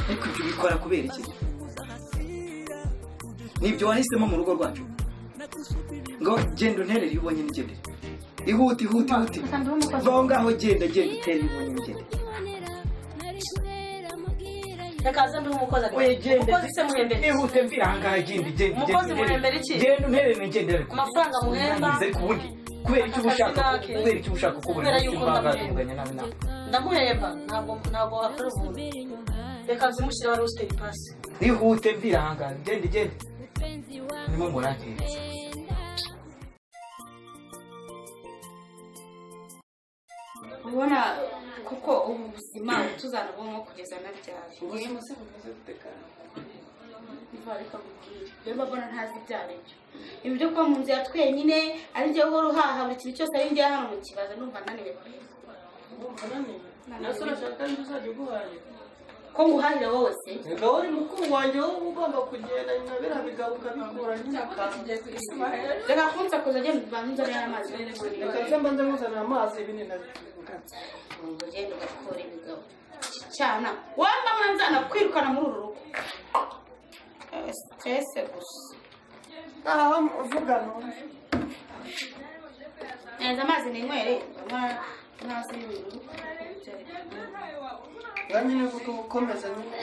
Ariko ibyo ubikora kubera iki? Nibyo wahisemo mu rugo rwacu? Ngo genda unterere iyo ubonye nigendere. Ihute ihute ihute. Va aho ngaho genda genda utere iyo ubonye nigendere. Reka nze mbihe umukozi. Oya genda. Umukozi se muhembera iki? Ihute mvira aha ngaha genda genda. Umukozi muhembera iki? Genda unterere nigendere. Amafaranga muhemba. Ariko ubundi kubera icyo ushaka, kubera icyo ushaka ko buri munsi mvangaha tuvuganye nawe nawe. Ndamuhemba ntabwo akora ubuntu. Reka nzimushyire wari usiteye ipasi. Ihute mvira aha ngaha genda genda. Nimo murankereza. Ubona kuko ubu buzima tuzanabonko kugeza na ryari. Ubuzima se bumeze gute kandi? Niba reka nkubwire, rero mbona ntazi ibyo ari byo. Ibi byo kuba mu nzu ya twenyine ari njye uhora uhaha buri kintu cyose ari njye hano mu kibazo, numva naniwe. Urumva naniwe? Nase urashaka ko uzajya uguhahira? Ko nguhahira wowe se? Reka wowe uri mukuru wanjye, wowe ugomba kugenda nyuma biriya bigabo ukabikura nyine. Reka kunsakuza agenda ubanze unzanire amazi. Reka nze mbanze nkuzanire amazi ibi ni nabyo. Ngo ugende ugakora ibigabo. Cyana, wowe mbona nzana kwirukana muri uru rugo. Stress gusa. Aho uvuga numve. Neza amazi ninywere, ntazi ibintu. Nyine uvuga ukomeza nyine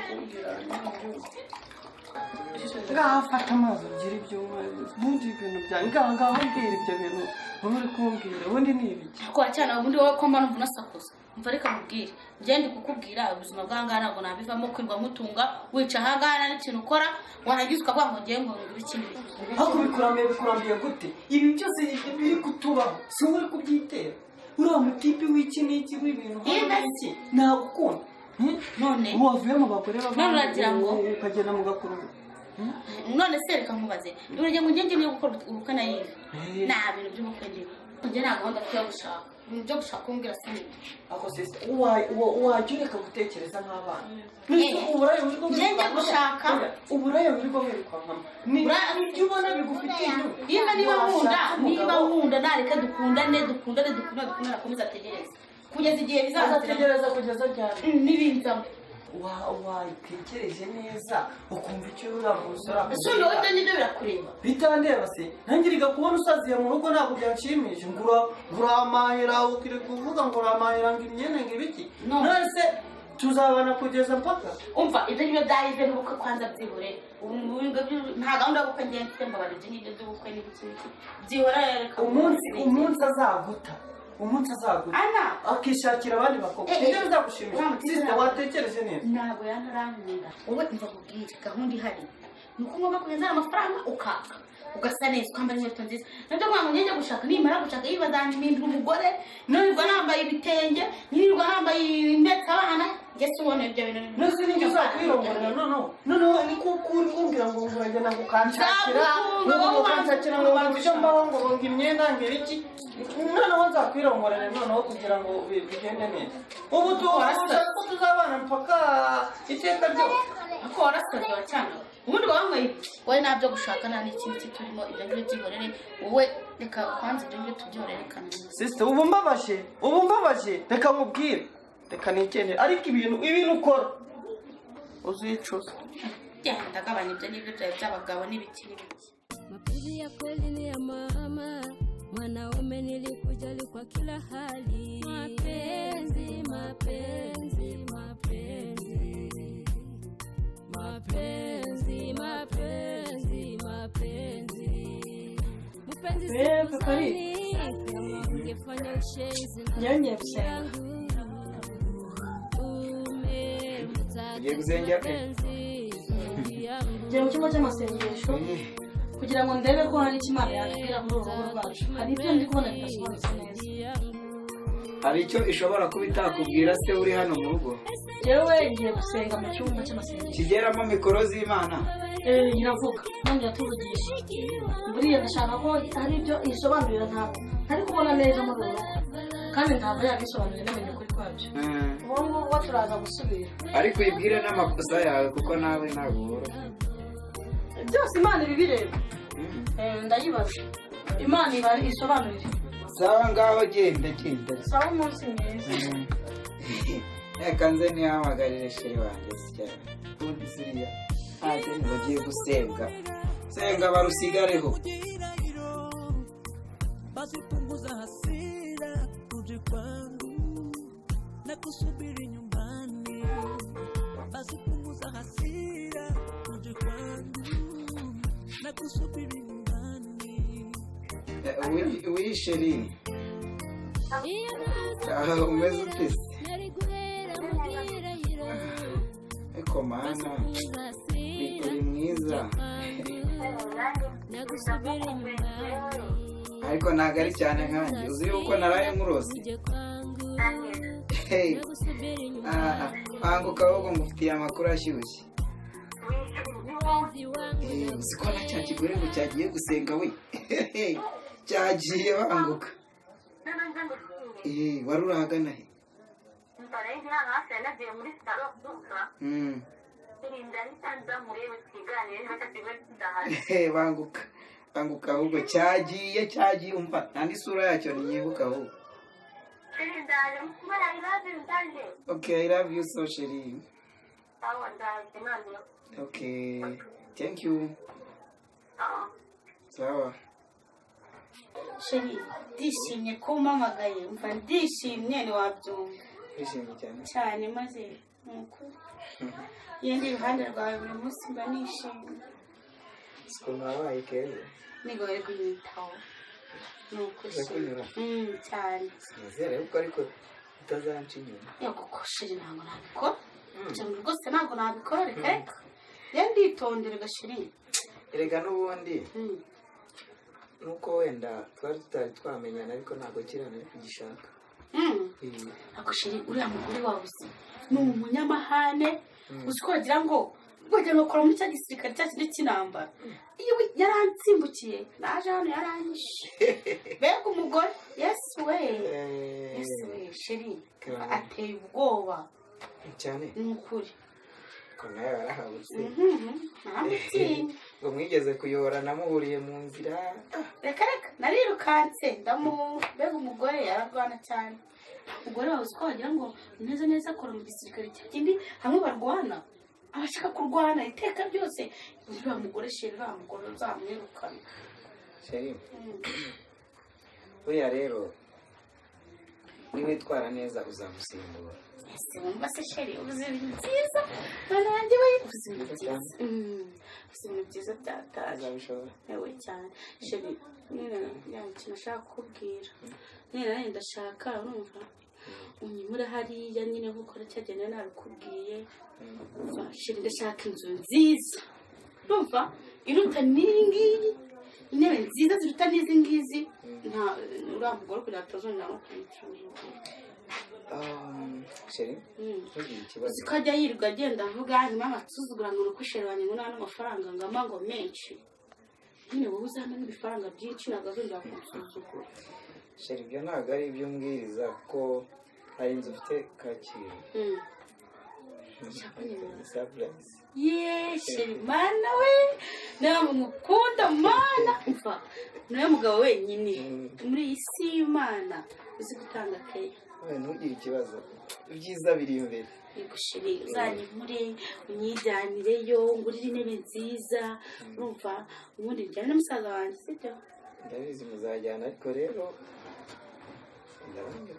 kumbwira ngaho fata amazi ugira ibyo unywa, ubundi ibintu byanjye ngaho ngaho mbwira ibyo bintu uba uri kumbwira ubundi ni ibiki? Ariko cyane ubundi wowe ko mba numva unasakuza. Umva reka nkubwire, njye ndi kukubwira ubuzima bw'ahangaha ntabwo nabivamo, kwirirwa nkutunga wica ahangaha nta n'ikintu ukora, warangiza ukavuga ngo ngiye ngo ngure iki n'iki. Ariko bikurambiye gute? Ibi byose biri kutubaho si wowe uri kubyitera. Uriya mutipe w'iki n'iki w'ibintu n'iki nagukunda. None ubu wavuye mu bagore uragira ngo ukagenda mugakora. None se reka nkubaze, uragira ngo njye ngiye gukora ubukwe na Yves? Nta bintu by'ubukwe ndimo. Njye nta gahunda mfite yo gushaka. Ibintu byo gushaka kumbwira si nibyo. Ako sister, wajya ureka gutekereza nk'abana. Njye gushaka uburaya wirirwa wirukankamo. Nibyo ubona bigufitiye inyungu. Niba nkunda nareka dukundane dukundane dukundane dukundane akomeze ategereze. Kugeza igihe bizaza. Azategereza kugeza ryari? N'ibinzamo. Wayitekereje neza ukumva icyo uriya musore Ese ubu ibyo ngibyo birakureba? Bitandeba se, nanjye riga kubona usaziye mu rugo ntabwo byanshimisha. Nguramahira ukiri kuvuga ngo uramahira ngo imyenda ngo ibiki. None se tuzabana kugeza mpaka? Umva ibyo ngibyo bya Yves n'ubukwe kwanza byihore. Nta gahunda y'ubukwe ngiye mfite, mbabarira ibyo ngibyo by'ubukwe n'ibiki n'ibiki. Byihore reka. Umunsi azaguta. Umunsi azaguta akishakira abandi bakobwa. Ibyo bizagushimisha. Sister, watekereje neza. Ntabwo yantarankunda. Wowe umva nkubwire gahunda ihari. Ni uko ngomba kugenzana amafaranga ukaka ugasa neza ukambara inkweto nziza. Nabyo kugira ngo ngende gushaka, nimara gushaka Yves azanyimpindura umugore, nirirwa nambaye ibitenge, nirirwa nambaye impeta abana, njye si ubona ibyo bintu. Nose ninjye uzakwirongorera noneho. Noneho ni kuko uri kumbwira ngo uragenda ngo ukanshakira, ngo ukanshakira ngo banze mbaho ngo ngo imyenda ngo ibiki. Noneho nzakwirongorera noneho kugira ngo bigende neza. Ubu tushaka ko tuzabana mpaka iteka ryose. Ariko warasaze cyane. Ubundi wanyweye wowe ntabyo gushaka nta n'ikindi turimo, ibyo ngibyo byihorere wowe reka kwanza ibyo ngibyo tubyihorere kandi. Sister, ubu mbabaje reka nkubwire, reka nigendere, ariko ibintu ukora uzicuza. Genda gabanya ibyo ngibyo byawe by'abagabo n'ibiki n'ibiki. Mapenzi ya kweli ni ya mama, mwanaume nilikujali kwa kila hali. Mapenzi, mapenzi, mapenzi. Mapenzi, mapenzi, mapenzi. Mapenzi Kari. Njyewe ngiye gusenga. Ugiye gusengera? Ngiye mu cyumba cy'amasengesho kugira ngo ndebe ko hari icyo Imana yatubwira muri uru rugo rwacu. Hari ibyo ndi kubona bidasobanutse neza. Hari icyo ishobora kuba itakubwira se uri hano mu rugo? Yewe ngiye gusenga mu cyumba cy'amasengesho. Kigeramo mikoro z'Imana. Iravuga none iratuvugisha. Buriya ndashaka ko hari ibyo isobanurira ntabwo ntari kubona neza muri uru rugo. Kandi ntabwo yabisobanurira namenye ukuri kwabyo. Ubu ngubu turaza gusubira. Ariko uyibwire n'amakosa yawe kuko nawe ntabwo woroha. Byose Imana ibibireba. Ndayibaza. Imana iba isobanurire. Sawa ngaho genda genda. Sawa umunsi mwiza. Reka nze nihamagarire sheri wanjye cyane. Ubundi ziriya ntabwo bagiye gusenga. Senga barusigareho. Basi punguza hasira uje kwangu na kusubiri nyumbani. Basi punguza hasira uje kwangu na kusubiri nyumbani. Oui chérie. Umeze ute se? Eko mana, uri mwiza. Ariko ntabwo ari cyane nkanjye. Uzi yuko naraye nkurose. Banguka ahubwo ngufitiye amakuru ashyushye. Uzi ko na cya kigore ngo cyagiye gusenga we. Cyagiye banguka. Wari urahagana he? Banguka banguka ahubwo cyagiye cyagiye umva nta n'isura yacyo ntiyibuka ahubwo. Okay, I love you so chérie. Okay, thank you. Sawa. Chérie, ndishimye ko umpamagaye, umva ndishimye ntiwabyumva. Ndishimye cyane. Cyane maze nuko iyo ndi iruhande rwawe buri munsi mba nishimye. Siko mwabaye keza. Nigoye kunyitaho. Nuko cyane. Sinizere yuko ariko utazanca inyuma. Yego ko chérie ntabwo nabikora. Cyane rwose ntabwo nabikora reka reka. Ye nditondere ga chérie. Erega n'ubundi nuko wenda twari tutari twamenyana ariko ntabwo kirana ari kugishaka. Ako chérie uriya mugore wawe uzi ni umunyamahane uzi ko wagira ngo akora muri cya gisirikare cya kindi cy'intambara. Iyo yaransimbukiye naje hano yaranyishe. Mbega umugore Yesu we Yesu we chérie ateye ubwoba cyane. Ni ukuri. Ko nawe warahabutse. Naramutinya. Ngo mwigeze kuyora namuhuriye mu nzira. Reka reka narirukanse mbega umugore yararwana cyane. Umugore wawe uzi ko wagira ngo neza neza akora mu gisirikare cya kindi hamwe barwana. Abashaka kurwana iteka ryose. Uriya mugore chérie uriya mugore uzamwirukana. Chérie buriya rero niwitwara neza uzamusimbura. Ese wumva se chérie uvuze ibintu byiza mwana wanjye we uvuze ibintu byiza. Uvuze ibintu byiza byataje. Uzabishobora? Yewe cyane chérie nyine ikintu nashaka kukubwira. Nyine nanjye ndashaka urumva unyimure hariya nyine nkuko cyagenda nabikubwiye. Chérie ndashaka inzu nziza. Urumva iruta n'iyi ngiyi, intebe nziza ziruta n'izi ngizi. Nta uriya mugore kugira atazongera no kuyicuruza. Chérie ntugire ikibazo. Uzi ko ajya yirirwa agenda avuga hanyuma agasuzugura ngo nuko chérie wanjye ngo nta n'amafaranga ngama ngo menshi. Nyine wowe uzana n'ibifaranga byinshi ntabwo azongera kunsuzugura. Chérie ibyo ntabwo ari ibyo umbwiriza kuko hari inzu ufite Kacyiru. Surprise. Ye chérie mana we nawe mukunda mana umva niwe mugabo wenyine muri iyi si y'Imana uzi gutanga keya. Ntugire ikibazo ibyiza biri imbere. Yego chérie uzanyimure unyijyanireyo ngurire intebe nziza urumva ubundi njyane na musaza wanjye sibyo? Ndabizi muzajyana ariko rero ndabona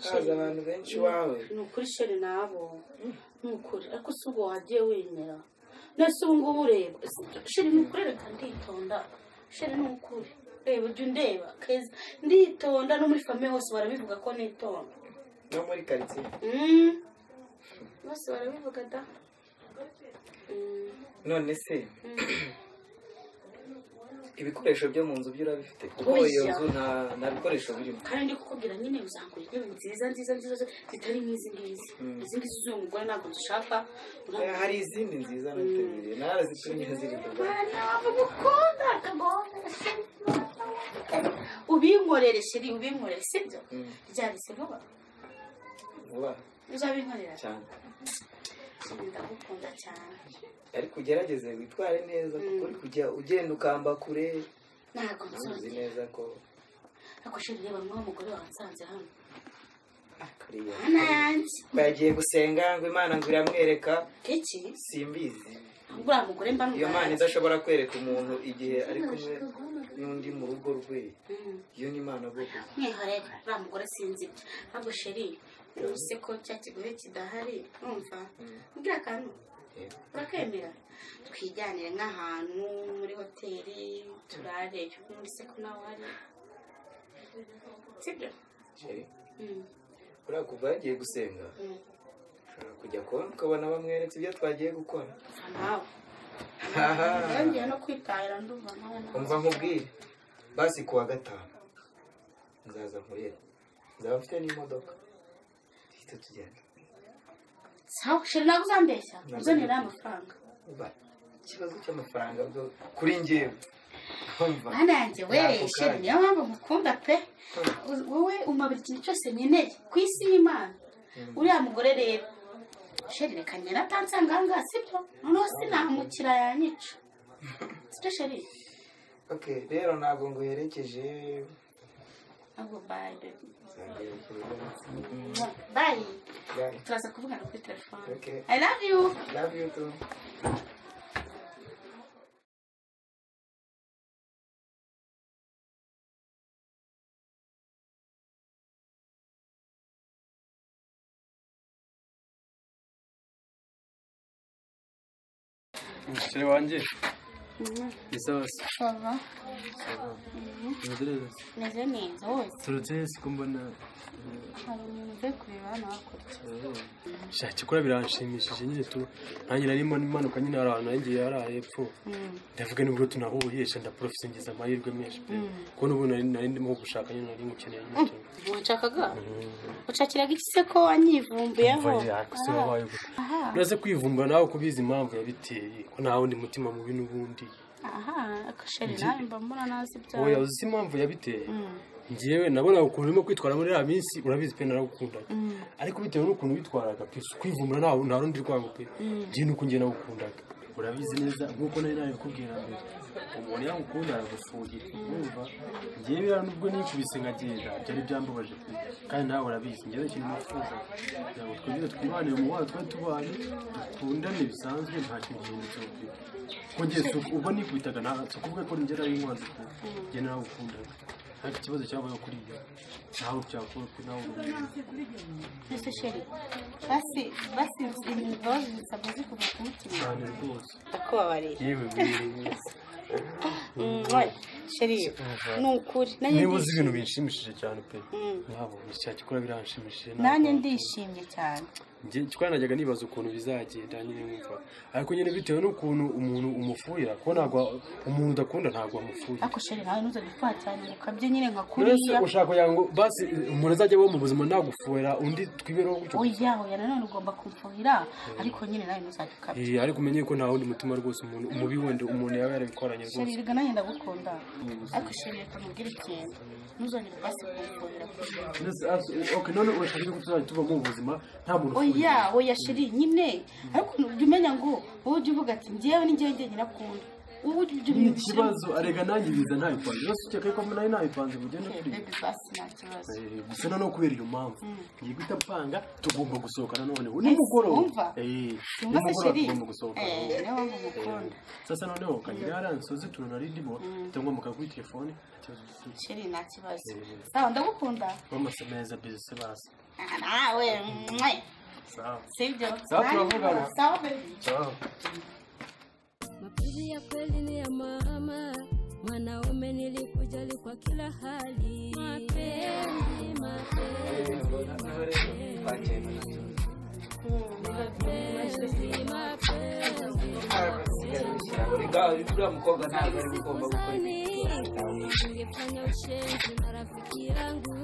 haza abantu benshi iwawe. Ni ukuri chérie nabo ni ukuri ariko si ubwo wagiye wemera. Nese ubu ngubu ureba chérie ni ukuri reka nditonda chérie ni ukuri Ujya undeba keza nditonda no muri famille hose barabivuga ko nitonda no muri quartier bose barabivuga da none se ibikoresho byo mu nzu byo urabifite kuko iyo nzu nta bikoresho birimo kandi ndi kukubwira nyine uzangura intebe nziza nziza nziza zitari nk'izi ngizi izi ngizi z'uyu mugore ntabwo nzishaka hari izindi nziza nateguye narazitumye ziri gukunda ubinkorere sheri ubinkorere sibyo ryabise vuba vuba uzabinkorera cyane ndagukunda cyane ariko ugerageze witware neza kuko uri kujya ugenda ukamba kure ntabwo nzi neza ko ariko sheri reba nk'uwo mugore wansanze hano bagiye gusenga ngo Imana ngo iramwereka iki simbizi uriya mugore mba iyo Mana idashobora kwereka umuntu igihe ari kumwe n'undi mu rugo rwe iyo ni Imana bwoko mwihorere uriya mugore sinzi ibyo ahubwo sheri use ko cya kigore kidahari numva mbwira akantu urakemera twijyanire nk'ahantu muri hoteli turareyo muri se ko nawe hari sibyo uriya kuva yagiye gusenga ushobora kujya kubona ukabona bamweretse ibyo twagiye gukora nawe ngiye no kwitahira ndumva nawe umva nkubwire basi kuwa gatanu nzaza nkurebe nzaba mfite n'imodoka duhita tugenda sawa sheri ntabwo uzambeshya uzanira amafaranga ikibazo cy'amafaranga kuri njyewe mwana yanjye we sheri niyo mpamvu ngukunda pe wowe umpa buri kintu cyose nkeneye ku isi y'Imana uriya mugore rero sheri reka ngenda atansanga aha ngaha sibyo noneho sinamukira yanyica sibyo sheri okay rero ntabwo nguherekeje ntabwo bye baby bye turaza kuvugana kuri telefone I love you love you too Umusore wanjye ni sawa se sawa umeze neza meze neza wose turutse siko mbona hari umuntu uvuye kureba hano hakurya shaka ikora biranshimishije nyine tu nanjye narimo imanuka nyine hari ahantu nanjye yari hepfo ndavuga nubwo tunahuye ndaprofise ngize amahirwe menshi pe kuko n'ubu nari ndimo gushaka nyine nari ngukeneye nyine wanshakaga ushakiraga iki se ko wanyivumbuyeho uraze kwivumbura nawe kubizi impamvu yabiteye ko nta wundi mutima mubi n'ubundi aha akasheri nawe mba mbona nazi ibyawe oya uzi impamvu yabiteye njyewe nabona ukuntu urimo kwitwara muri iriya minsi urabizi pe naragukundaga ariko bitewe n'ukuntu witwaraga pe kwivumbura nta rundi rwango pe njyewe nuko njye nagukundaga urabizi neza nk'uko nari nabikubwira mbere umuntu yagukunda aragufugira wumva njyewe biriya nubwo nikubise nkagenda byari byambabaje pe kandi nawe urabizi njyewe ikintu nifuza kugira ngo twongere twibanire mu bana twari tubanye dukundane bisanzwe nta kintu gihindutseho pe kuko njye ubwo nikubitaga si ukuvuga ko njye nari nkwanze pe njye naragukundaga ariko ikibazo cyabaye kuri iyo ntawe byakora ko nawe ese sheri basi basi imbabazi zisabwa zikuva ku mutima cyane rwose ndakubabariye yewe sheri ni ukuri niba uzi ibintu binshimishije cyane pe ntabwo cyakora biranshimishije nanjye ndishimye cyane njye najyaga nibaza ukuntu bizagenda nyine nkumva ariko nyine bitewe n'ukuntu umuntu umufuhira ko ntabwo umuntu udakunda ntabwo amufuhira ariko sheri nawe ntuzajya ufuha cyane ngo ukabye nyine nka kuriya ushaka kugira ngo basi umuntu azajya abaho mu buzima nagufuhira undi twibereho gutyo oya oya nanone ugomba kumfuhira ariko nyine nawe ntuzajya ukabya ariko umenye ko nta wundi mutima rwose umuntu umubi wenda umuntu yaba yarabikoranye rwose sheri rega nanjye ndagukunda ariko sheri reka mubwire ikintu ntuzongere basi kumfuhira none urashaka ko tuzajya tuba mu buzima nta muntu oya oya sheri nyine ariko ujya umenya ngo wowe ujya uvuga ati njyewe ni njyewe njyenyine akunda wowe ujya ni ikibazo arega nanjye biza ntabipanze yose ukeka ko nayo nabipanze mugende kuri baby basi nta kibazo gusa noneho kubera iyo mpamvu ngiye guhita mpanga tugomba gusohokana noneho nimugoroba nimugoroba tugomba gusohokana niyo mpamvu mukunda sasa noneho kagira hariya nsoze utuntu nari ndimo mpita kuri telefone nta kibazo dufite sheri nta kibazo sawa ndagukunda mama se meza bizi basi nawe mwe sawa sibyo sawa turavugana sawa baby sawa Mapenzi ya kweli ni ya mama, Mwanaume nilikujali kwa kila hali. Mapenzi, mapenzi, mapenzi, mapenzi. Ungefanya ushenzi na rafiki yangu.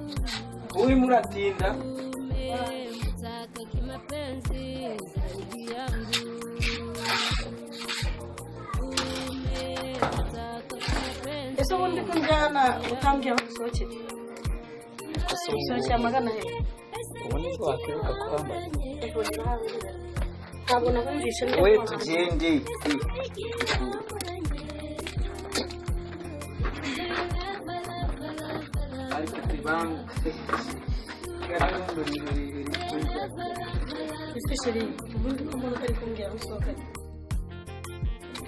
Huyu muratinda. Umemtaka kimapenzi zaidi yangu. Umemtaka kimapenzi. Ese ubundi ko njyana utambwiye aho dusohokera? Dusohokera amagana he? Ubu nibwo wakwibuka ko wambaye. Ntabwo nakumvishe. We tugende. Ariko tibanga. Ese ubundi ko mbona utari kumbwira aho usohokanye?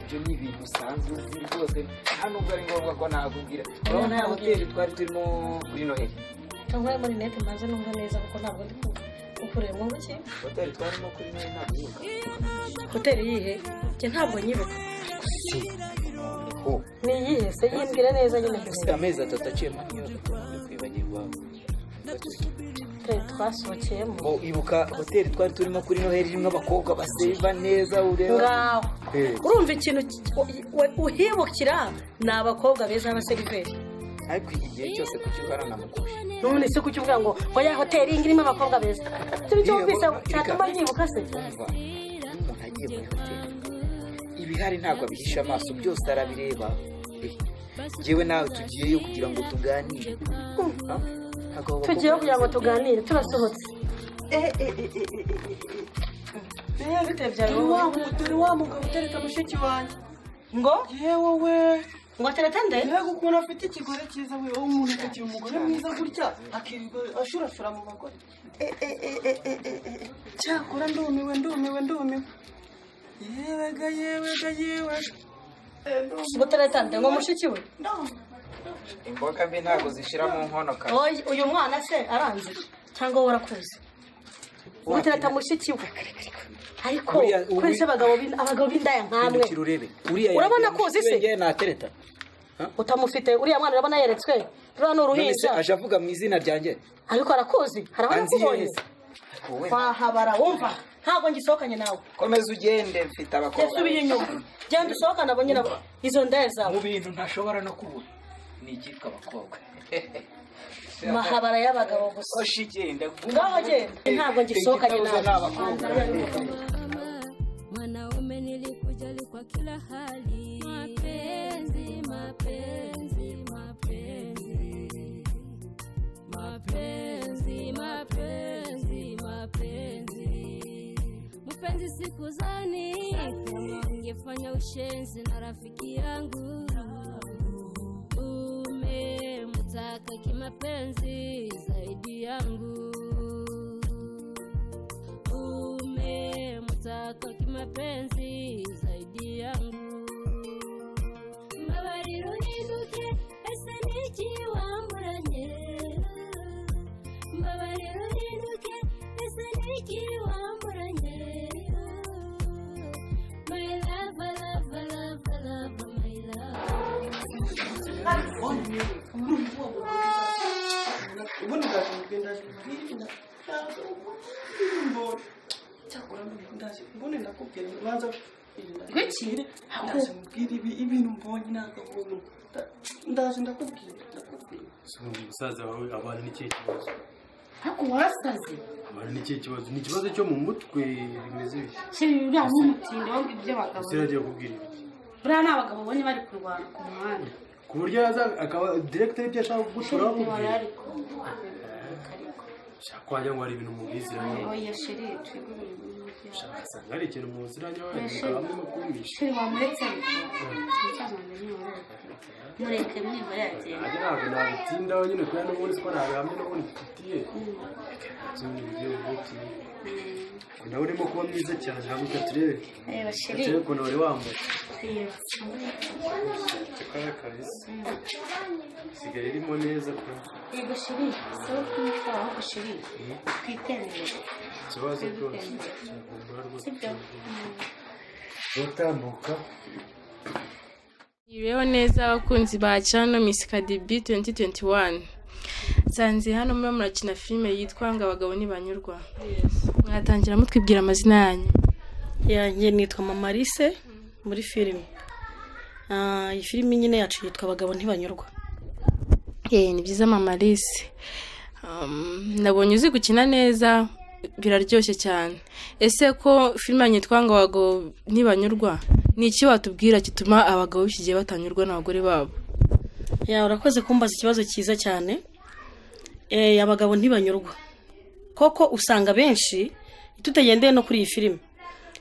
Ibyo ni ibintu usanzwe uzi rwose, nta nubwo ari ngombwa ko nakubwira. Urabona ya hoteli twari turimo kuri Noheli. Cyangwa muri net mbanze numva neza kuko ntabwo ndi kukureba ngo iki? Hoteli twarimo kuri Noheli ntabwo yibuka. Hoteli yihe? Njye ntabwo nyibuka. Si. Ho. Ni iyihe se? Yimbwire neza nyine. Ufite amezi 3 aciyemo niyo kwibagirwa. Hoteli twasohokeyemo. Ibuka hoteli twari turimo kuri Noheli irimo abakobwa baseva neza ureba. Ngaho. Urumva ikintu uhibukira ni abakobwa beza b'abaseriveri. Ariko iki gihe cyose kuki uhorana mukuru? None se kuki uvuga ngo ya hoteli irimo abakobwa beza? Icyo nicyo wumvise cyatuma nyibuka se? Umva, iyo umuntu agiye muri hoteli ibihari ntabwo abihisha amaso, byose arabireba. Njyewe nawe tugiyeyo kugira ngo tuganire. Tugiyeyo kugira ngo tuganire turasohotse. Dore wa mugabo utereta mushiki wanjye. Ngo? Yewe we. Ngo atereta nde? Yego ukuntu afite ikigore cyiza we, umuntu akagira umugore mwiza gutya akirirwa ashurashura mu bagore. Cyakora ndumiwe ndumiwe ndumiwe. Yewega yewega yewe. Ngo atereta nde? Ngo mushiki we? Imboga mbi ntabwo zishira mu nkono kare. Oya uyu mwana se aranze cyangwa wowe urakuze? Ngo atereta mushiki we. Ariko kwese abagabo b'indaya nkamwe. Urabona ko uzi se? Natereta. Utamufite uriya mwana urabona yeretswe. Ruriya ni uruhinja. Aje avuga mu izina ryanjye. Ariko arakuzi, harabona kubonye. Wahabara wumva ntabwo ngisohokanye nawe. Komeza ugende mfite abakobwa. Yasubiye inyuma. Genda usohokane abo nyine izo ndaya zawe. Mu bintu ntashobora no kubura ni icyitwa abakobwa. Mahabara y'abagabo gusa. Oshi genda. Ngaho genda. Ntabwo ngisohokanye nawe. Mwanaume nilikujali kwa kila hali. Mapenzi, mapenzi, mapenzi. Mapenzi, mapenzi, mapenzi. Mpenzi sikuzani kama ungefanya ushenzi na rafiki yangu. Umemtaka kimapenzi zaidi yangu. Umemtaka kimapenzi zaidi yangu. Mbabarira uhinduke ese niki wamburanye. Mbabarira uhinduke ese niki wamburanye. My love, love, love, love, my love. Ubundi ndaje kubwira cyakora ndaje mbone ndakubwira banza Gwiki ndaje mbwira ibintu mbonye nagahono ndaje ndakubwira Umusaza wawe abantu ni ikihe kibazo? Ariko warasaze. Abantu ni ikihe kibazo? Ni ikibazo cyo mu mutwe bimeze bityo. Sheri uriya nk'umutindi wabwo iby'abagabo. Ese yagiye kubwira ibiki? Buriya ni abagabo ubonye bari kurwana ku muhanda. Ku buryo yaza akaba director ibyo ashaka kugushora akubwira. Shaka wagira ngo hari ibintu mubiziranye. Oya sheri twigurire ibintu. Shaka asanga hari ikintu muziranye wenda mukaba kumisha. Sheri wamuretse ariko. Umusaza wanjye ni wowe. Mureke mwibare yagenda. Ajya ntabwo nabitindaho nyine kubera n'ubundi siko ntabihamya n'ubundi mfitiye. Nawe urimo kuba mwiza cyane haguruka turebe. Reba sheri. Turebe ukuntu wari wambaye. Kara kabisa. Isigaye irimo neza pe. Yego sheri, si wowe kumwitaho ahubwo sheri twitembere. Ikibazo rwose. Sibyo? Utambuka. Ibeho neza abakunzi ba channel Miss Kadibi 2021. Nsanze hano muri murakina filime yitwa ngo abagabo ntibanyurwa. Mwatangira mutwibwira amazina yanyu. Yanjye nitwa Mama Alice muri filime. Iyi filime nyine yacu yitwa abagabo ntibanyurwa. Ni byiza Mama Alice. Nabonye uzi gukina neza, biraryoshye cyane. Ese ko filime yitwa ngo abagabo ntibanyurwa, ni iki watubwira gituma abagabo b'iki gihe batanyurwa n'abagore babo? Ya, urakoze kumbaza ikibazo cyiza cyane. Abagabo ntibanyurwa koko usanga benshi tutagendeye no kuri iyi filime,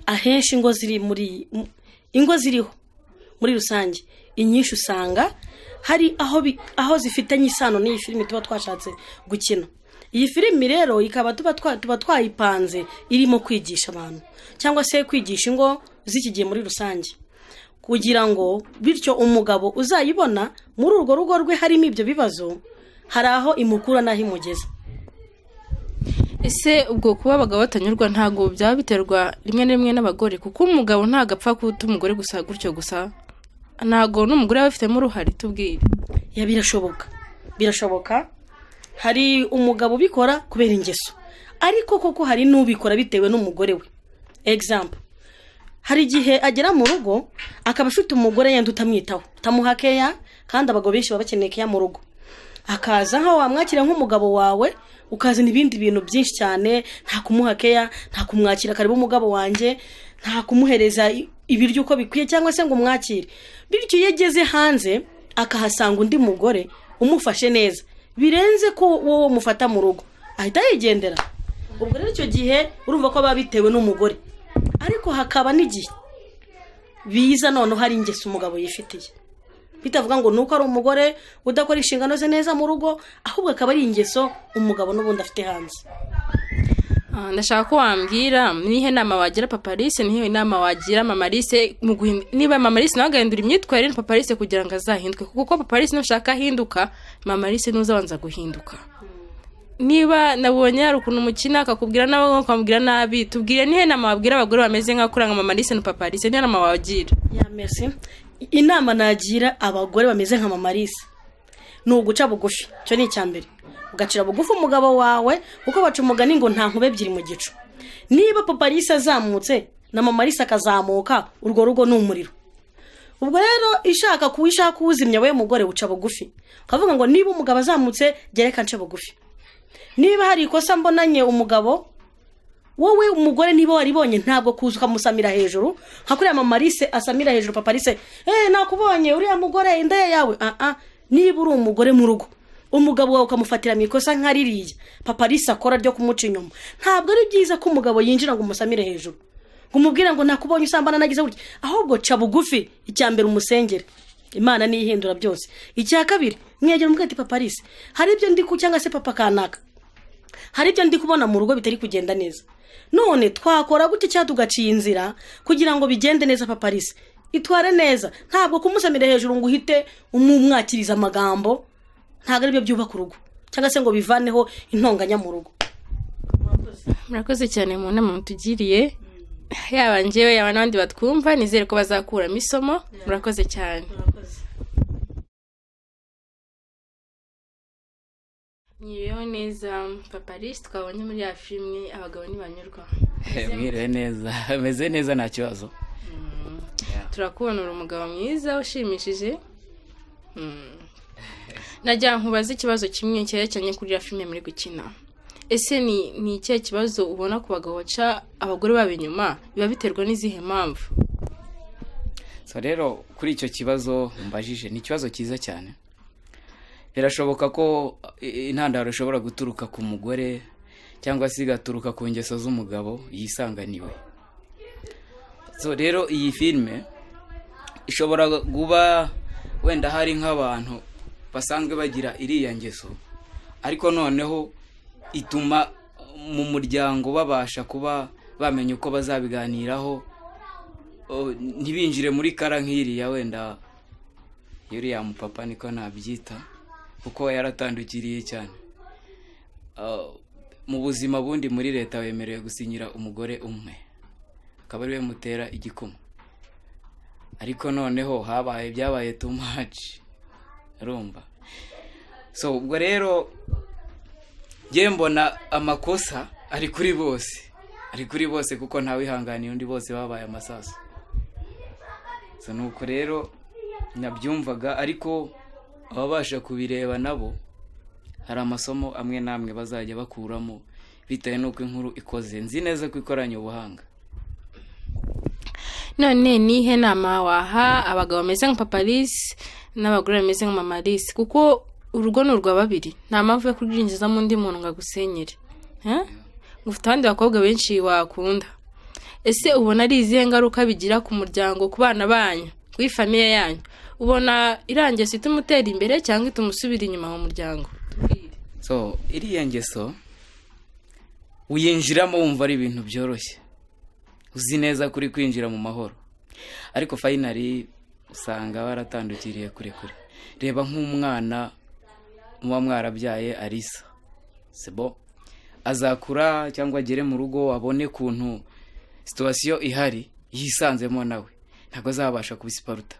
ahenshi ingo ziri muri ingo ziriho muri rusange inyinshi usanga hari aho zifitanye isano n'iyi filime tuba twashatse gukina. Iyi filime rero ikaba tuba twayipanze irimo kwigisha abantu cyangwa se kwigisha ingo z'iki gihe muri rusange, kugira ngo bityo umugabo uzayibona muri urwo rugo rwe harimo ibyo bibazo, hari aho imukura n'aho imugeza. Ese ubwo kuba abagabo batanyurwa ntago byaba biterwa rimwe na rimwe n'abagore? Kuko umugabo ntago apfa kuta umugore gusa gutyo gusa, ntago n'umugore aba afitemo uruhare. Tubwire. Ya, birashoboka, birashoboka. Hari umugabo ubikora kubera ingeso, ariko koko hari n'ubikora bitewe n'umugore we. Example, hari igihe agera mu rugo akaba afite umugore yenda utamwitaho, utamuha keya, kandi abagabo benshi baba bakeneye keya mu rugo. Akaza nkaho wamwakira nk'umugabo wawe, ukazana ibindi bintu byinshi cyane, nta kumuha keya, nta kumwakira karibu umugabo wanjye, nta kumuhereza ibiryo uko bikwiye cyangwa se ngo umwakire. Bityo iyo ageze hanze akahasanga undi mugore umufashe neza birenze ko wowe mufata mu rugo, ahita yigendera. Ubwo rero icyo gihe urumva ko baba bitewe n'umugore. Ariko hakaba n'igihe biza noneho hari ingeso umugabo yifitiye, bitavuga ngo nuko ari umugore udakora inshingano ze neza mu rugo, ahubwo akaba ari ingeso umugabo n'ubundi afite hanze. Ndashaka ko wambwira nihe nama wagira Papa Alice, nihe nama wagira Mama Alice, niba Mama Alice nawe agahindura imyitwarire Papa Alice kugira ngo azahinduke, kuko Papa Alice nushaka ahinduka, Mama Alice nuzabanza guhinduka. Niba nabonye hari ukuntu umukina akakubwira nawe ukamubwira nabi, tubwire nihe nama wabwira abagore bameze nka kuranga Mama Alice na Papa Alice, nihe nama wagira? Ya, merci. Inama nagira abagore bameze nka Mama Alice ni uguca bugufi. Icyo ni icyambere. Ugacira bugufi umugabo wawe, kuko baca umugani ngo nta nkube ebyiri mu gicu. Niba Papa Alice azamutse na Mama Alice akazamuka, urwo rugo ni umuriro. Ubwo rero ishaka kuwishaka kuwuzimya we mugore uca bugufi, ukavuga ngo niba umugabo azamutse gereka nce bugufi. Niba hari ikosa mbonanye umugabo, wowe umugore niba waribonye ntabwo kuza ukamusamira hejuru nka kuriya Mama Alice asamira hejuru Papa Alice, nakubonye uriya mugore indaya yawe. Niba uri umugore mu rugo, umugabo wawe ukamufatira mu ikosa nka ririya Papa Alice akora ryo kumuca inyuma, ntabwo ari byiza ko umugabo yinjira ngo umusamire hejuru, ngo umubwire ngo nakubonye usambana nagize gutya. Ahubwo ca bugufi, icya mbere umusengere, Imana niyo ihindura byose. Icya kabiri, mwegera umubwire ati Papa Alice, hari ibyo ndi ku cyangwa se papa kanaka, hari ibyo ndi kubona mu rugo bitari kugenda neza, none twakora gute cyangwa tugaciye inzira kugira ngo bigende neza? Papa Alice itware neza, ntabwo kumusamira hejuru ngo uhite umumwakiriza amagambo, ntabwo aribyo byubaka urugo cyangwa se ngo bivaneho intonganya mu rugo. Murakoze cyane mu nama mutugiriye, yaba njyewe yaba n'abandi batwumva, nizere ko bazakuramo isomo. Murakoze cyane. Mwiriwe neza Papa Alice, twabonye muri ya filime abagabo ntibanyurwa. Mwiriwe neza, meze neza nta kibazo. Turakubona uri umugabo mwiza ushimishije. Najya nkubaza ikibazo kimwe cyerekeranye kuri ya filime muri gukina. Ese ni ikihe kibazo ubona ku bagabo baca abagore babo inyuma, biba biterwa n'izihe mpamvu? So rero kuri icyo kibazo mbajije ni ikibazo cyiza cyane. Birashoboka ko intandaro ishobora guturuka ku mugore cyangwa se igaturuka ku ngeso z'umugabo yisanganiwe. So rero iyi filime ishobora kuba wenda hari nk'abantu basanzwe bagira iriya ngeso, ariko noneho ituma mu muryango babasha kuba bamenya uko bazabiganiraho, ntibinjire muri kara nk'iriya wenda yuriya mupapa niko nabyita, kuko yaratandukiriye cyane. Mu buzima bundi muri leta wemerewe gusinyira umugore umwe, akaba ariwe mutera igikoma. Ariko noneho habaye byabaye too much, urumva. So ubwo rero njye mbona amakosa ari kuri bose, ari kuri bose, kuko ntawihanganiye undi, bose babaye amasasu. So nuko rero nabyumvaga, ariko ababasha kubireba nabo hari amasomo amwe namwe bazajya bakuramo bitewe n'uko inkuru ikoze. Nzi neza ko ikoranye ubuhanga. None nihe nama waha abagabo bameze nka Papa Alice n'abagore bameze nka Mama Alice? Kuko urugo ni urwa babiri, nta mpamvu yo kurwinjizamo undi muntu ngo agusenyere. Ufite abandi bakobwa benshi wakunda. Ese ubona ari izihe ngaruka bigira ku muryango, ku bana banyu, kuri famiye yanyu? Ubona irangeso ituma utera imbere cyangwa ituma usubira inyuma mu muryango? So iriya ngeso uyinjiramo wumva ari ibintu byoroshye, uzi neza kuri kwinjira mu mahoro, ariko finally usanga baratandukiriye kure kure. Reba nk'umwana muba mwarabyaye Alisa, sebo azakura cyangwa agere mu rugo abone kuntu situation ihari yisanzemo, nawe ntabwo azabasha kubisiparuta,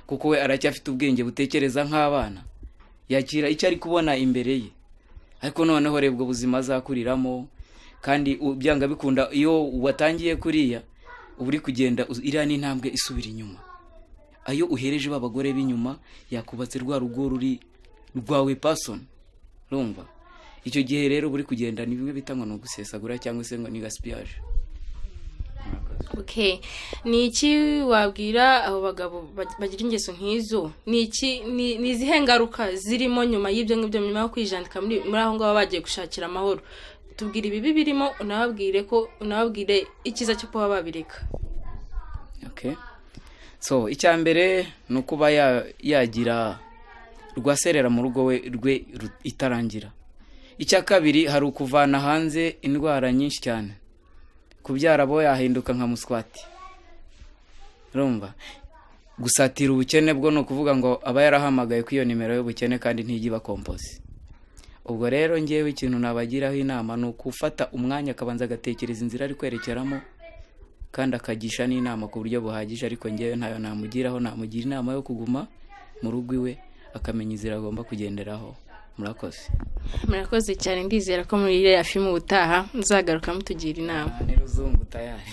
kuko we aracyafite ubwenge butekereza nk'abana, yakira icyo ari kubona imbere ye. Ariko noneho rebwa ubuzima azakuriramo, kandi byanga bikunda iyo watangiye kuriya uri kugenda iriya ni intambwe isubira inyuma. Ayo uhereje babagore b'inyuma yakubatse rwa rugo ruri rwawe person, urumva. Icyo gihe rero buri kugenda ni bimwe bita ngo ni ugusesagura cyangwa se ngo ni gaspillage. Okay, ni iki wabwira abo bagabo bagira ingeso nk'izo? Ni iki, ni izihe ngaruka zirimo nyuma y'ibyo ngibyo, nyuma yo kwijandika muri aho ngaho bagiye gushakira amahoro? Tubwire ibibi birimo, unababwire ko unababwire icyiza cyo kuba babireka. Okay, so icya mbere ni ukuba yagira rwaserera mu rugo we rwe itarangira. Icya kabiri hari ukuvana hanze indwara nyinshi cyane, kubyara bo yahinduka nka muswati, urumva. Gusatira ubukene bwo ni ukuvuga ngo aba yarahamagaye ku iyo nimero y'ubukene kandi ntijya iba komposi. Ubwo rero ngewe ikintu nabagiraho inama ni ukufata umwanya akabanza agatekereza inzira ari kwerekeramo, kandi akagisha n'inama ku buryo buhagije. Ariko ngewe ntayo namugiraho, namugira inama yo kuguma mu rugo iwe akamenya inzira agomba kugenderaho. Murakoze. Murakoze cyane, ndizera ko muri iriya filime ubutaha muzagaruka mutugira inama. Ni ruzungu tayari.